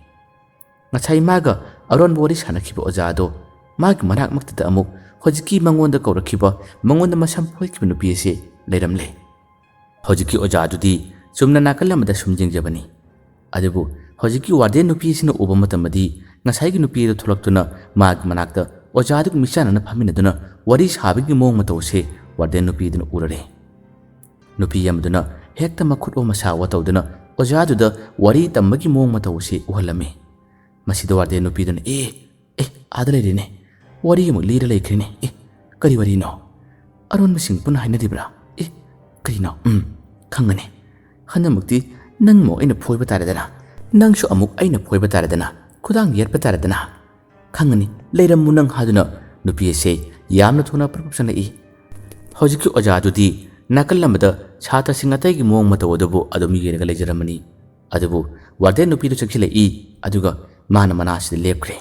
ꯉꯁꯥꯏ ꯃꯥꯒ ꯑꯔꯣꯟꯕ ꯋꯥꯔꯤ ꯁꯥꯟꯅꯈꯤꯕ ꯑꯣꯖꯥ ꯑꯗꯣ ꯃꯥꯒꯤ ꯃꯅꯥꯛꯃꯛꯇꯗ ꯑꯃꯨꯛ ꯍꯧꯖꯤꯛꯀꯤ ꯃꯉꯣꯟꯗ ꯀꯧꯔꯛꯈꯤꯕ, ꯃꯉꯣꯟꯗ ꯃꯁꯝ ꯐꯣꯏꯈꯤꯕ ꯅꯨꯄꯤ ꯑꯁꯤ ꯂꯩꯔꯝꯂꯦ꯫ ꯍꯧꯖꯤꯛꯀꯤ ꯑꯣꯖꯥꯗꯨꯗꯤ ꯆꯨꯝꯅ ꯅꯥꯀꯜ ꯑꯃꯗ ꯁꯨꯝ ꯌꯦꯡꯖꯕꯅꯤ꯫ ꯑꯗꯨꯕꯨ ꯍꯧꯖꯤꯛꯀꯤ ꯋꯥꯔꯗꯦꯟ ꯅꯨꯄꯤ ꯑꯁꯤꯅ ꯎꯕ ꯃꯇꯝꯗꯗꯤ ꯉꯁꯥꯏꯒꯤ ꯅꯨꯄꯤ ꯑꯗꯨ ꯊꯣꯛꯂꯛꯇꯨꯅ ꯃꯥꯒꯤ ꯃꯅꯥꯛꯇ ꯑꯣꯖꯥꯗꯨꯒ ꯃꯤꯆꯥꯟꯅꯅ ꯐꯝꯃꯤꯟꯅꯗꯨꯅ ꯋꯥꯔꯤ ꯁꯥꯕꯒꯤ ꯃꯑꯣꯡ ꯃꯇꯧ ꯑꯁꯤ ꯋꯥꯔꯗꯦꯟ ꯅꯨꯄꯤꯗꯨꯅ ꯎꯔꯔꯦ꯫ ꯅꯨꯄꯤ ꯑꯃꯗꯨꯅ ꯍꯦꯛꯇ ꯃꯈꯨꯠ ꯑꯣ ꯃꯁꯥ ꯑꯣ ꯇꯧꯗꯨꯅ ꯑꯣꯖꯥꯗꯨꯗ ꯋꯥꯔꯤ ꯇꯝꯕꯒꯤ ꯃꯑꯣꯡ ꯃꯇꯧ ꯑꯁꯤ ꯎꯍꯜꯂꯝꯃꯤ꯫ ꯃꯁꯤꯗ ꯋꯥꯔꯗꯦꯟ ꯅꯨꯄꯤꯗꯨꯅ, "ꯑꯦ, ꯑꯦ, ꯑꯥꯗ ꯂꯩꯔꯦꯅꯦ꯫ ꯋꯥꯔꯤ ꯑꯃꯨꯛ ꯂꯤꯔ ꯂꯩꯈ꯭ꯔꯦꯅꯦ꯫ ꯑꯦ, ꯀꯔꯤ ꯋꯥꯔꯤꯅꯣ? ꯑꯔꯣꯟꯕꯁꯤꯡ ꯄꯨꯟꯅ ꯍꯥꯏꯅꯔꯤꯕ꯭ꯔꯥ? ꯑꯦ, ꯀꯔꯤꯅꯣ? ꯎꯝ, ꯈꯪꯒꯅꯤ꯫ ꯍꯟꯗꯛꯃꯛꯇꯤ ꯅꯪꯃꯨꯛ ꯑꯩꯅ ꯐꯣꯏꯕ ꯇꯥꯔꯦꯗꯅ꯫ ꯅꯪꯁꯨ ꯑꯃꯨꯛ ꯑꯩꯅ ꯐꯣꯏꯕ ꯇꯥꯔꯦꯗꯅ꯫ ꯈꯨꯗꯥꯡ ꯌꯦꯠꯄ ꯇꯥꯔꯦꯗꯅ꯫ ꯈꯪꯒꯅꯤ, ꯂꯩꯔꯝꯃꯨ ꯅꯪ" ꯍꯥꯏꯗꯨꯅ ꯅꯨꯄꯤ ꯑꯁꯦ ꯌꯥꯝꯅ ꯊꯨꯅ ꯄ꯭ꯔꯞ ꯄ꯭ꯔꯞ ꯆꯪꯂꯛꯏ꯫ ꯍꯧꯖꯤꯛꯀꯤ ꯑꯣꯖꯥꯗꯨꯗꯤ ꯅꯥꯀꯜ ꯑꯃꯗ ꯁꯥꯇ꯭ꯔꯁꯤꯡ ꯑꯇꯩꯒꯤ ꯃꯑꯣꯡ ꯃꯇꯧ ꯑꯗꯨꯕꯨ ꯑꯗꯨꯝ ꯌꯦꯡꯂꯒ ꯂꯩꯖꯔꯝꯃꯅꯤ꯫ ꯑꯗꯨꯕꯨ ꯋꯥꯔꯗꯦꯟ ꯅꯨꯄꯤꯗꯨ ꯆꯪꯁꯤꯜꯂꯛꯏ, ꯑꯗꯨꯒ ꯃꯥꯅ ꯃꯅꯥꯛꯁꯤꯗ ꯂꯦꯞꯈ꯭ꯔꯦ꯫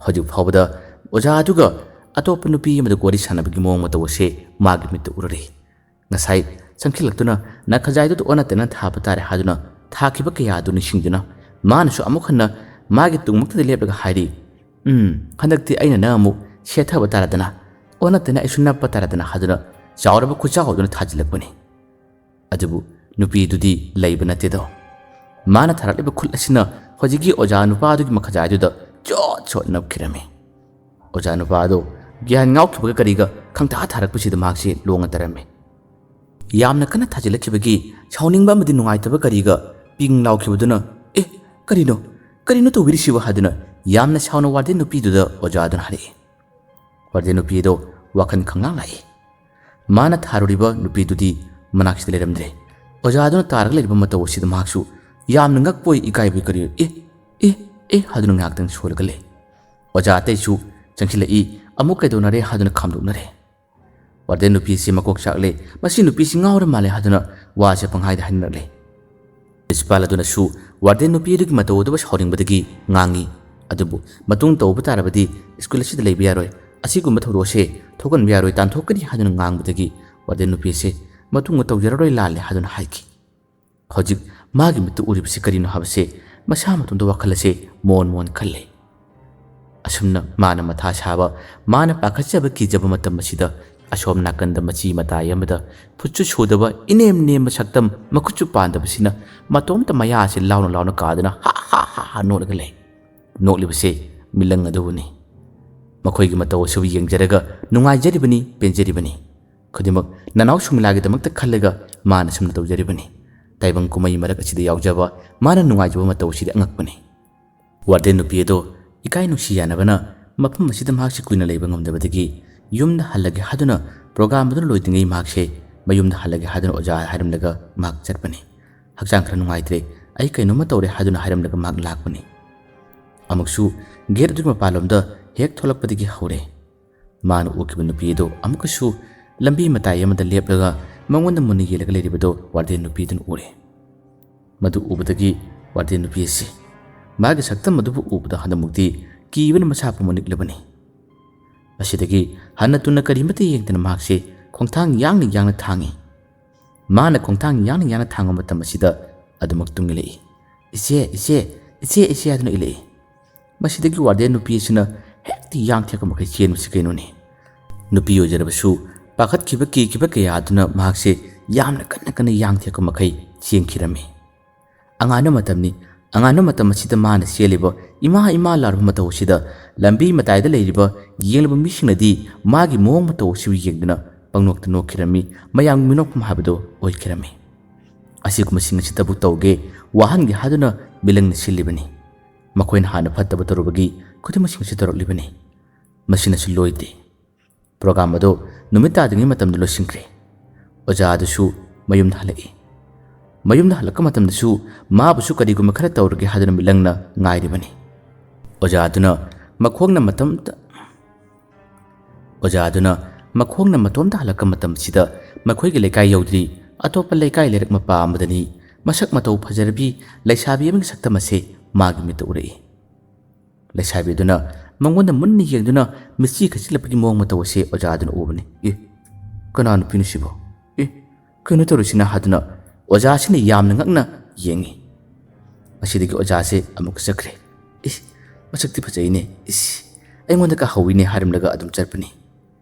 ꯍꯧꯖꯤꯛ ꯐꯥꯎꯕꯗ ꯑꯣꯖꯥ ꯑꯗꯨꯒ ꯑꯇꯣꯞꯄ ꯅꯨꯄꯤ ꯑꯃꯗ ꯋꯥꯔꯤ ꯁꯥꯟꯅꯕꯒꯤ ꯃꯑꯣꯡ ꯃꯇꯧ ꯑꯁꯦ ꯃꯥꯒꯤ ꯃꯤꯠꯇ ꯎꯔꯔꯦ꯫ ꯉꯁꯥꯏ ꯆꯪꯁꯤꯜꯂꯛꯇꯨꯅ ꯅꯥꯈꯖꯥꯏꯗꯨꯗ ꯑꯣꯟꯅ ꯇꯩꯅ ꯊꯥꯕ ꯇꯥꯔꯦ ꯍꯥꯏꯗꯨꯅ ꯊꯥꯈꯤꯕ ꯀꯌꯥ ꯑꯗꯨ ꯅꯤꯡꯁꯤꯡꯗꯨꯅ ꯃꯥꯅꯁꯨ ꯑꯃꯨꯛ ꯍꯟꯅ ꯃꯥꯒꯤ ꯇꯨꯡꯃꯛꯇꯗ ꯂꯦꯞꯂꯒ ꯍꯥꯏꯔꯤ, "ꯎꯝ, ꯍꯟꯗꯛꯇꯤ ꯑꯩꯅ ꯅꯪ ꯑꯃꯨꯛ ꯁꯦꯠꯊꯕ ꯇꯥꯔꯗꯅ, ꯑꯣꯟꯅ ꯇꯩꯅ ꯑꯩꯁꯨ ꯅꯞꯄ ꯇꯥꯔꯗꯅ" ꯍꯥꯏꯗꯨꯅ ꯆꯥꯎꯔꯕ ꯈꯨꯠꯆꯥꯎ ꯑꯗꯨꯅ ꯊꯥꯖꯤꯜꯂꯛꯄꯅꯤ꯫ ꯑꯗꯨꯕꯨ ꯅꯨꯄꯤꯗꯨꯗꯤ ꯂꯩꯕ ꯅꯠꯇꯦꯗꯣ꯫ ꯃꯥꯅ ꯊꯥꯔꯛꯂꯤꯕ ꯈꯨꯠ ꯑꯁꯤꯅ ꯍꯧꯖꯤꯛꯀꯤ ꯑꯣꯖꯥ ꯅꯨꯄꯥꯗꯨꯒꯤ ꯃꯈꯖꯥꯏꯗꯨꯗ ꯆꯣꯠ ꯆꯣꯠ ꯅꯞꯈꯤꯔꯝꯃꯤ꯫ ꯑꯣꯖꯥ ꯅꯨꯄꯥ ꯑꯗꯣ ꯒ꯭ꯌꯥꯟ ꯉꯥꯎꯈꯤꯕꯒ ꯀꯔꯤꯒ ꯈꯪꯇꯥ ꯊꯥꯔꯛꯄꯁꯤꯗ ꯃꯍꯥꯛꯁꯦ ꯂꯣꯡꯉ ꯇꯥꯔꯝꯃꯤ꯫ ꯌꯥꯝꯅ ꯀꯟꯅ ꯊꯥꯖꯤꯜꯂꯛꯈꯤꯕꯒꯤ ꯁꯥꯎꯅꯤꯡꯕ ꯑꯃꯗꯤ ꯅꯨꯡꯉꯥꯏꯇꯕ ꯀꯔꯤꯒ ꯄꯤꯡ ꯂꯥꯎꯈꯤꯕꯗꯨꯅ, "ꯑꯦ, ꯀꯔꯤꯅꯣ? ꯀꯔꯤꯅꯣ ꯇꯧꯕꯤꯔꯤꯁꯤꯕꯣ?" ꯍꯥꯏꯗꯨꯅ ꯌꯥꯝꯅ ꯁꯥꯎꯅ ꯋꯥꯔꯗꯦꯟ ꯅꯨꯄꯤꯗꯨꯗ ꯑꯣꯖꯥꯗꯨꯅ ꯍꯥꯏꯔꯛꯏ꯫ ꯋꯥꯔꯗꯦꯟ ꯅꯨꯄꯤ ꯑꯗꯣ ꯋꯥꯈꯜ ꯈꯪꯂꯥꯡ ꯂꯥꯛꯏ꯫ ꯃꯥꯅ ꯊꯥꯔꯨꯔꯤꯕ ꯅꯨꯄꯤꯗꯨꯗꯤ ꯃꯅꯥꯛꯁꯤꯗ ꯂꯩꯔꯝꯗ꯭ꯔꯦ꯫ ꯑꯣꯖꯥꯗꯨꯅ ꯇꯥꯔꯒ ꯂꯩꯔꯤꯕ ꯃꯇꯧ ꯑꯁꯤꯗ ꯃꯍꯥꯛꯁꯨ ꯌꯥꯝꯅ ꯉꯛꯄꯣꯏ ꯏꯀꯥꯏꯕꯣꯏ ꯀꯔꯤ ꯑꯣꯏ, "ꯑꯦ, ꯑꯦ, "ꯑꯦ" ꯍꯥꯏꯗꯨꯅ ꯉꯥꯏꯍꯥꯛꯇꯪ ꯁꯣꯜꯂꯒ ꯂꯩ꯫ ꯑꯣꯖꯥ ꯑꯇꯩꯁꯨ ꯆꯪꯁꯤꯜꯂꯛꯏ, "ꯑꯃꯨꯛ ꯀꯩꯗꯧꯅꯔꯦ?" ꯍꯥꯏꯗꯨꯅ ꯈꯥꯝꯗꯣꯛꯅꯔꯦ꯫ ꯋꯥꯔꯗꯦꯟ ꯅꯨꯄꯤꯁꯤ ꯃꯀꯣꯛ ꯆꯥꯛꯂꯦ, "ꯃꯁꯤ ꯅꯨꯄꯤꯁꯤ ꯉꯥꯎꯔ ꯃꯥꯜꯂꯦ" ꯍꯥꯏꯗꯨꯅ ꯋꯥꯁꯦ ꯄꯪꯍꯥꯏꯗ ꯍꯥꯏꯅꯔꯛꯂꯦ꯫ ꯄ꯭ꯔꯤꯟꯁꯤꯄꯥꯜ ꯑꯗꯨꯅꯁꯨ ꯋꯥꯔꯗꯦꯟ ꯅꯨꯄꯤ ꯑꯗꯨꯒꯤ ꯃꯇꯧ ꯑꯗꯨꯕꯨ ꯁꯥꯎꯅꯤꯡꯕꯗꯒꯤ ꯉꯥꯡꯉꯤ꯫ ꯑꯗꯨꯕꯨ ꯃꯇꯨꯡ ꯇꯧꯕ ꯇꯥꯔꯕꯗꯤ ꯁ꯭ꯀꯨꯜ ꯑꯁꯤꯗ ꯂꯩꯕ ꯌꯥꯔꯣꯏ꯫ ꯑꯁꯤꯒꯨꯝꯕ ꯊꯧꯗꯣꯛ ꯑꯁꯦ ꯊꯣꯛꯍꯟꯕ ꯌꯥꯔꯣꯏ, ꯇꯥꯟꯊꯣꯛꯀꯅꯤ ꯍꯥꯏꯗꯨꯅ ꯉꯥꯡꯕꯗꯒꯤ ꯋꯥꯔꯗꯦꯟ ꯅꯨꯄꯤ ꯑꯁꯦ ꯃꯇꯨꯡꯗ ꯇꯧꯖꯔꯔꯣꯏ, ꯂꯥꯜꯂꯦ ꯍꯥꯏꯗꯨꯅ ꯍꯥꯏꯈꯤ꯫ ꯍꯧꯖꯤꯛ ꯃꯥꯒꯤ ꯃꯤꯠꯇ ꯎꯔꯤꯕꯁꯤ ꯀꯔꯤꯅꯣ ꯍꯥꯏꯕꯁꯦ ꯃꯁꯥ ꯃꯇꯣꯝꯇ ꯋꯥꯈꯜ ꯑꯁꯦ ꯃꯣꯟ ꯃꯣꯟ ꯈꯜꯂꯦ꯫ ꯑꯁꯨꯝꯅ ꯃꯥꯅ ꯃꯊꯥ ꯁꯥꯕ, ꯃꯥꯅ ꯄꯥꯈꯠꯆꯕ ꯀꯤꯖꯕ ꯃꯇꯝ ꯑꯁꯤꯗ ꯑꯁꯣꯝ ꯅꯥꯀꯟꯗ ꯃꯆꯤ ꯃꯇꯥꯏ ꯑꯃꯗ ꯐꯨꯠꯁꯨ ꯁꯨꯗꯕ ꯏꯅꯦꯝ ꯅꯦꯝꯕ ꯁꯛꯇꯝ, ꯃꯈꯨꯠꯁꯨ ꯄꯥꯟꯗꯕꯁꯤꯅ ꯃꯇꯣꯝꯇ ꯃꯌꯥ ꯑꯁꯤ ꯂꯥꯎꯅ ꯂꯥꯎꯅ ꯀꯥꯗꯨꯅ ꯍꯥ ꯍꯥ ꯍꯥ ꯍꯥ ꯅꯣꯛꯂꯒ ꯂꯩ꯫ ꯅꯣꯛꯂꯤꯕꯁꯦ ꯃꯤꯂꯪ ꯑꯗꯨꯕꯨꯅꯤ꯫ ꯃꯈꯣꯏꯒꯤ ꯃꯇꯧ ꯑꯁꯤꯕꯨ ꯌꯦꯡꯖꯔꯒ ꯅꯨꯡꯉꯥꯏꯖꯔꯤꯕꯅꯤ, ꯄꯦꯟꯖꯔꯤꯕꯅꯤ꯫ ꯈꯨꯗꯤꯡꯃꯛ ꯅꯅꯥꯎ ꯁꯨꯃꯤꯂꯥꯒꯤꯗꯃꯛꯇ ꯈꯜꯂꯒ ꯃꯥꯅ ꯁꯨꯝꯅ ꯇꯧꯖꯔꯤꯕꯅꯤ꯫ ꯇꯥꯏꯕꯪ ꯀꯨꯝꯍꯩ ꯃꯔꯛ ꯑꯁꯤꯗ ꯌꯥꯎꯖꯕ ꯃꯥꯅ ꯅꯨꯡꯉꯥꯏꯖꯕ ꯃꯇꯧ ꯑꯁꯤꯗꯤ ꯑꯉꯛꯄꯅꯤ꯫ ꯋꯥꯔꯗꯦꯟ ꯅꯨꯄꯤ ꯑꯗꯣ ꯏꯀꯥꯏ ꯅꯨꯡꯁꯤ ꯌꯥꯅꯕꯅ ꯃꯐꯝ ꯑꯁꯤꯗ ꯃꯍꯥꯛꯁꯦ ꯀꯨꯏꯅ ꯂꯩꯕ ꯉꯝꯗꯕꯗꯒꯤ ꯌꯨꯝꯗ ꯍꯜꯂꯒꯦ ꯍꯥꯏꯗꯨꯅ, ꯄ꯭ꯔꯣꯒ꯭ꯔꯥꯝ ꯑꯗꯨꯅ ꯂꯣꯏꯗ꯭ꯔꯤꯉꯩ ꯃꯍꯥꯛꯁꯦ ꯃꯌꯨꯝꯗ ꯍꯜꯂꯒꯦ ꯍꯥꯏꯗꯨꯅ ꯑꯣꯖꯥ ꯍꯥꯏꯔꯝꯂꯒ ꯃꯍꯥꯛ ꯆꯠꯄꯅꯤ꯫ "ꯍꯛꯆꯥꯡ ꯈꯔ ꯅꯨꯡꯉꯥꯏꯇ꯭ꯔꯦ, ꯑꯩ ꯀꯩꯅꯣꯝꯃ ꯇꯧꯔꯦ" ꯍꯥꯏꯗꯨꯅ ꯍꯥꯏꯔꯝꯂꯒ ꯃꯍꯥꯛ ꯂꯥꯛꯄꯅꯤ꯫ ꯑꯃꯨꯛꯁꯨ ꯒꯦꯠ ꯑꯗꯨꯒꯤ ꯃꯄꯥꯟꯂꯣꯝꯗ ꯍꯦꯛ ꯊꯣꯛꯂꯛꯄꯗꯒꯤ ꯍꯧꯔꯦ꯫ ꯃꯥꯅ ꯎꯈꯤꯕ ꯅꯨꯄꯤ ꯑꯗꯨ ꯑꯃꯨꯛꯀꯁꯨ ꯂꯝꯕꯤ ꯃꯇꯥꯏ ꯑꯃꯗ ꯂꯦꯞꯂꯒ ꯃꯉꯣꯟꯗ ꯃꯨꯟꯅ ꯌꯦꯡꯂꯒ ꯂꯩꯔꯤꯕꯗꯨ ꯋꯥꯔꯗꯦꯟ ꯅꯨꯄꯤꯗꯨꯅ ꯎꯔꯦ꯫ ꯃꯗꯨ ꯎꯕꯗꯒꯤ ꯋꯥꯔꯗꯦꯟ ꯅꯨꯄꯤ ꯑꯁꯤ ꯃꯥꯒꯤ ꯁꯛꯇꯝ ꯑꯗꯨꯕꯨ ꯎꯕꯗ ꯍꯟꯗꯛꯃꯨꯛꯇꯤ ꯀꯤꯕꯅ ꯃꯁꯥ ꯄꯨꯝꯕ ꯅꯤꯛꯂꯕꯅꯤ꯫ ꯃꯁꯤꯗꯒꯤ ꯍꯟꯅ ꯇꯨꯟꯅ ꯀꯔꯤꯃꯠꯇ ꯌꯦꯡꯗꯅ ꯃꯍꯥꯛꯁꯤ ꯈꯣꯡꯊꯥꯡ ꯌꯥꯡꯅ ꯌꯥꯡꯅ ꯊꯥꯡꯉꯤ꯫ ꯃꯥꯅ ꯈꯣꯡꯊꯥꯡ ꯌꯥꯡꯅ ꯌꯥꯡꯅ ꯊꯥꯡꯕ ꯃꯇꯝ ꯑꯁꯤꯗ ꯑꯗꯨꯃꯛ ꯇꯨꯡ ꯏꯜꯂꯛꯏ꯫ "ꯏꯆꯦ, ꯏꯆꯦ, ꯏꯆꯦ, ꯏꯆꯦ" ꯍꯥꯏꯗꯨꯅ ꯏꯜꯂꯛꯏ꯫ ꯃꯁꯤꯗꯒꯤ ꯋꯥꯔꯗꯦꯟ ꯅꯨꯄꯤ ꯑꯁꯤꯅ ꯍꯦꯛꯇ ꯌꯥꯡ ꯊꯦꯛꯄ ꯃꯈꯩ ꯆꯦꯟꯕꯁꯤ ꯀꯩꯅꯣꯅꯦ? ꯅꯨꯄꯤ ꯑꯣꯏꯖꯔꯕꯁꯨ ꯄꯥꯈꯠꯈꯤꯕ, ꯀꯤꯈꯤꯕ ꯀꯌꯥ ꯑꯗꯨꯅ ꯃꯍꯥꯛꯁꯦ ꯌꯥꯝꯅ ꯀꯟꯅ ꯀꯟꯅ ꯌꯥꯡ ꯊꯦꯛꯄ ꯃꯈꯩ ꯆꯦꯟꯈꯤꯔꯝꯃꯤ꯫ ꯑꯉꯥꯟꯕ ꯃꯇꯝꯅꯤ꯫ ꯑꯉꯥꯟꯕ ꯃꯇꯝ ꯑꯁꯤꯗ ꯃꯥꯅ ꯆꯦꯜꯂꯤꯕ ꯏꯃꯥ ꯏꯃꯥ ꯂꯥꯎꯔꯕ ꯃꯇꯧ ꯑꯁꯤꯗ ꯂꯝꯕꯤ ꯃꯇꯥꯏꯗ ꯂꯩꯔꯤꯕ ꯌꯦꯡꯂꯤꯕ ꯃꯤꯁꯤꯡꯅꯗꯤ ꯃꯥꯒꯤ ꯃꯑꯣꯡ ꯃꯇꯧ ꯑꯁꯤꯕꯨ ꯌꯦꯡꯗꯨꯅ ꯄꯪꯅꯣꯛꯇ ꯅꯣꯛꯈꯤꯔꯝꯃꯤ, ꯃꯌꯥꯝꯒꯤ ꯃꯤꯅꯣꯛꯐꯝ ꯍꯥꯏꯕꯗꯨ ꯑꯣꯏꯈꯤꯔꯝꯃꯤ꯫ ꯑꯁꯤꯒꯨꯝꯕꯁꯤꯡ ꯑꯁꯤꯗꯕꯨ ꯇꯧꯒꯦ, ꯋꯥꯍꯟꯒꯦ ꯍꯥꯏꯗꯨꯅ ꯃꯤꯂꯪꯅ ꯁꯤꯜꯂꯤꯕꯅꯤ꯫ ꯃꯈꯣꯏꯅ ꯍꯥꯟꯅ ꯐꯠꯇꯕ ꯇꯧꯔꯨꯕꯒꯤ ꯈꯨꯗꯤꯡꯃꯛꯁꯤꯡ ꯑꯁꯤ ꯇꯧꯔꯛꯂꯤꯕꯅꯤ꯫ ꯃꯁꯤꯅꯁꯨ ꯂꯣꯏꯗꯦ꯫ ꯄ꯭ꯔꯣꯒ꯭ꯔꯥꯝ ꯑꯗꯨ ꯅꯨꯃꯤꯠ ꯇꯥꯗ꯭ꯔꯤꯉꯩ ꯃꯇꯝꯗ ꯂꯣꯏꯁꯤꯟꯈ꯭ꯔꯦ꯫ ꯑꯣꯖꯥ ꯑꯗꯨꯁꯨ ꯃꯌꯨꯝꯗ ꯍꯜꯂꯛꯏ꯫ ꯃꯌꯨꯝꯗ ꯍꯜꯂꯛꯄ ꯃꯇꯝꯗꯁꯨ ꯃꯥꯕꯨꯁꯨ ꯀꯔꯤꯒꯨꯝꯕ ꯈꯔ ꯇꯧꯔꯒꯦ ꯍꯥꯏꯗꯨꯅ ꯃꯤꯂꯪꯅ ꯉꯥꯏꯔꯤꯕꯅꯤ꯫ ꯑꯣꯖꯥꯗꯨꯅ ꯃꯈꯣꯡꯅ ꯃꯇꯣꯝꯇ ꯑꯣꯖꯥꯗꯨꯅ ꯃꯈꯣꯡꯅ ꯃꯇꯣꯝꯇ ꯍꯜꯂꯛꯄ ꯃꯇꯝꯁꯤꯗ ꯃꯈꯣꯏꯒꯤ ꯂꯩꯀꯥꯏ ꯌꯧꯗ꯭ꯔꯤ, ꯑꯇꯣꯞꯄ ꯂꯩꯀꯥꯏ ꯂꯩꯔꯛ ꯃꯄꯥ ꯑꯃꯗꯅꯤ꯫ ꯃꯁꯛ ꯃꯇꯧ ꯐꯖꯔꯕꯤ ꯂꯩꯁꯥꯕꯤ ꯑꯃꯒꯤ ꯁꯛꯇꯝ ꯑꯁꯦ ꯃꯥꯒꯤ ꯃꯤꯠꯇ ꯎꯔꯛꯏ꯫ ꯂꯩꯁꯥꯕꯤ ꯑꯗꯨꯅ ꯃꯉꯣꯟꯗ ꯃꯨꯟꯅ ꯌꯦꯡꯗꯨꯅ ꯃꯤꯠꯆꯤ ꯈꯠꯆꯤꯜꯂꯛꯄꯒꯤ ꯃꯑꯣꯡ ꯃꯇꯧ ꯑꯁꯦ ꯑꯣꯖꯥꯗꯨꯅ ꯎꯕꯅꯤ꯫ "ꯑꯦ, ꯀꯅꯥ ꯅꯨꯄꯤꯅꯣ ꯁꯤꯕꯣ? ꯑꯦ, ꯀꯩꯅꯣ ꯇꯧꯔꯤꯁꯤꯅ?" ꯍꯥꯏꯗꯨꯅ ꯑꯣꯖꯥꯁꯤꯅ ꯌꯥꯝꯅ ꯉꯛꯅ ꯌꯦꯡꯉꯤ꯫ ꯃꯁꯤꯗꯒꯤ ꯑꯣꯖꯥꯁꯦ ꯑꯃꯨꯛ ꯆꯠꯈ꯭ꯔꯦ꯫ "ꯏꯁ, ꯃꯁꯛꯇꯤ ꯐꯖꯩꯅꯦ, ꯏꯁ, ꯑꯩꯉꯣꯟꯗ ꯀꯥꯍꯧꯋꯤꯅꯦ" ꯍꯥꯏꯔꯝꯂꯒ ꯑꯗꯨꯝ ꯆꯠꯄꯅꯤ꯫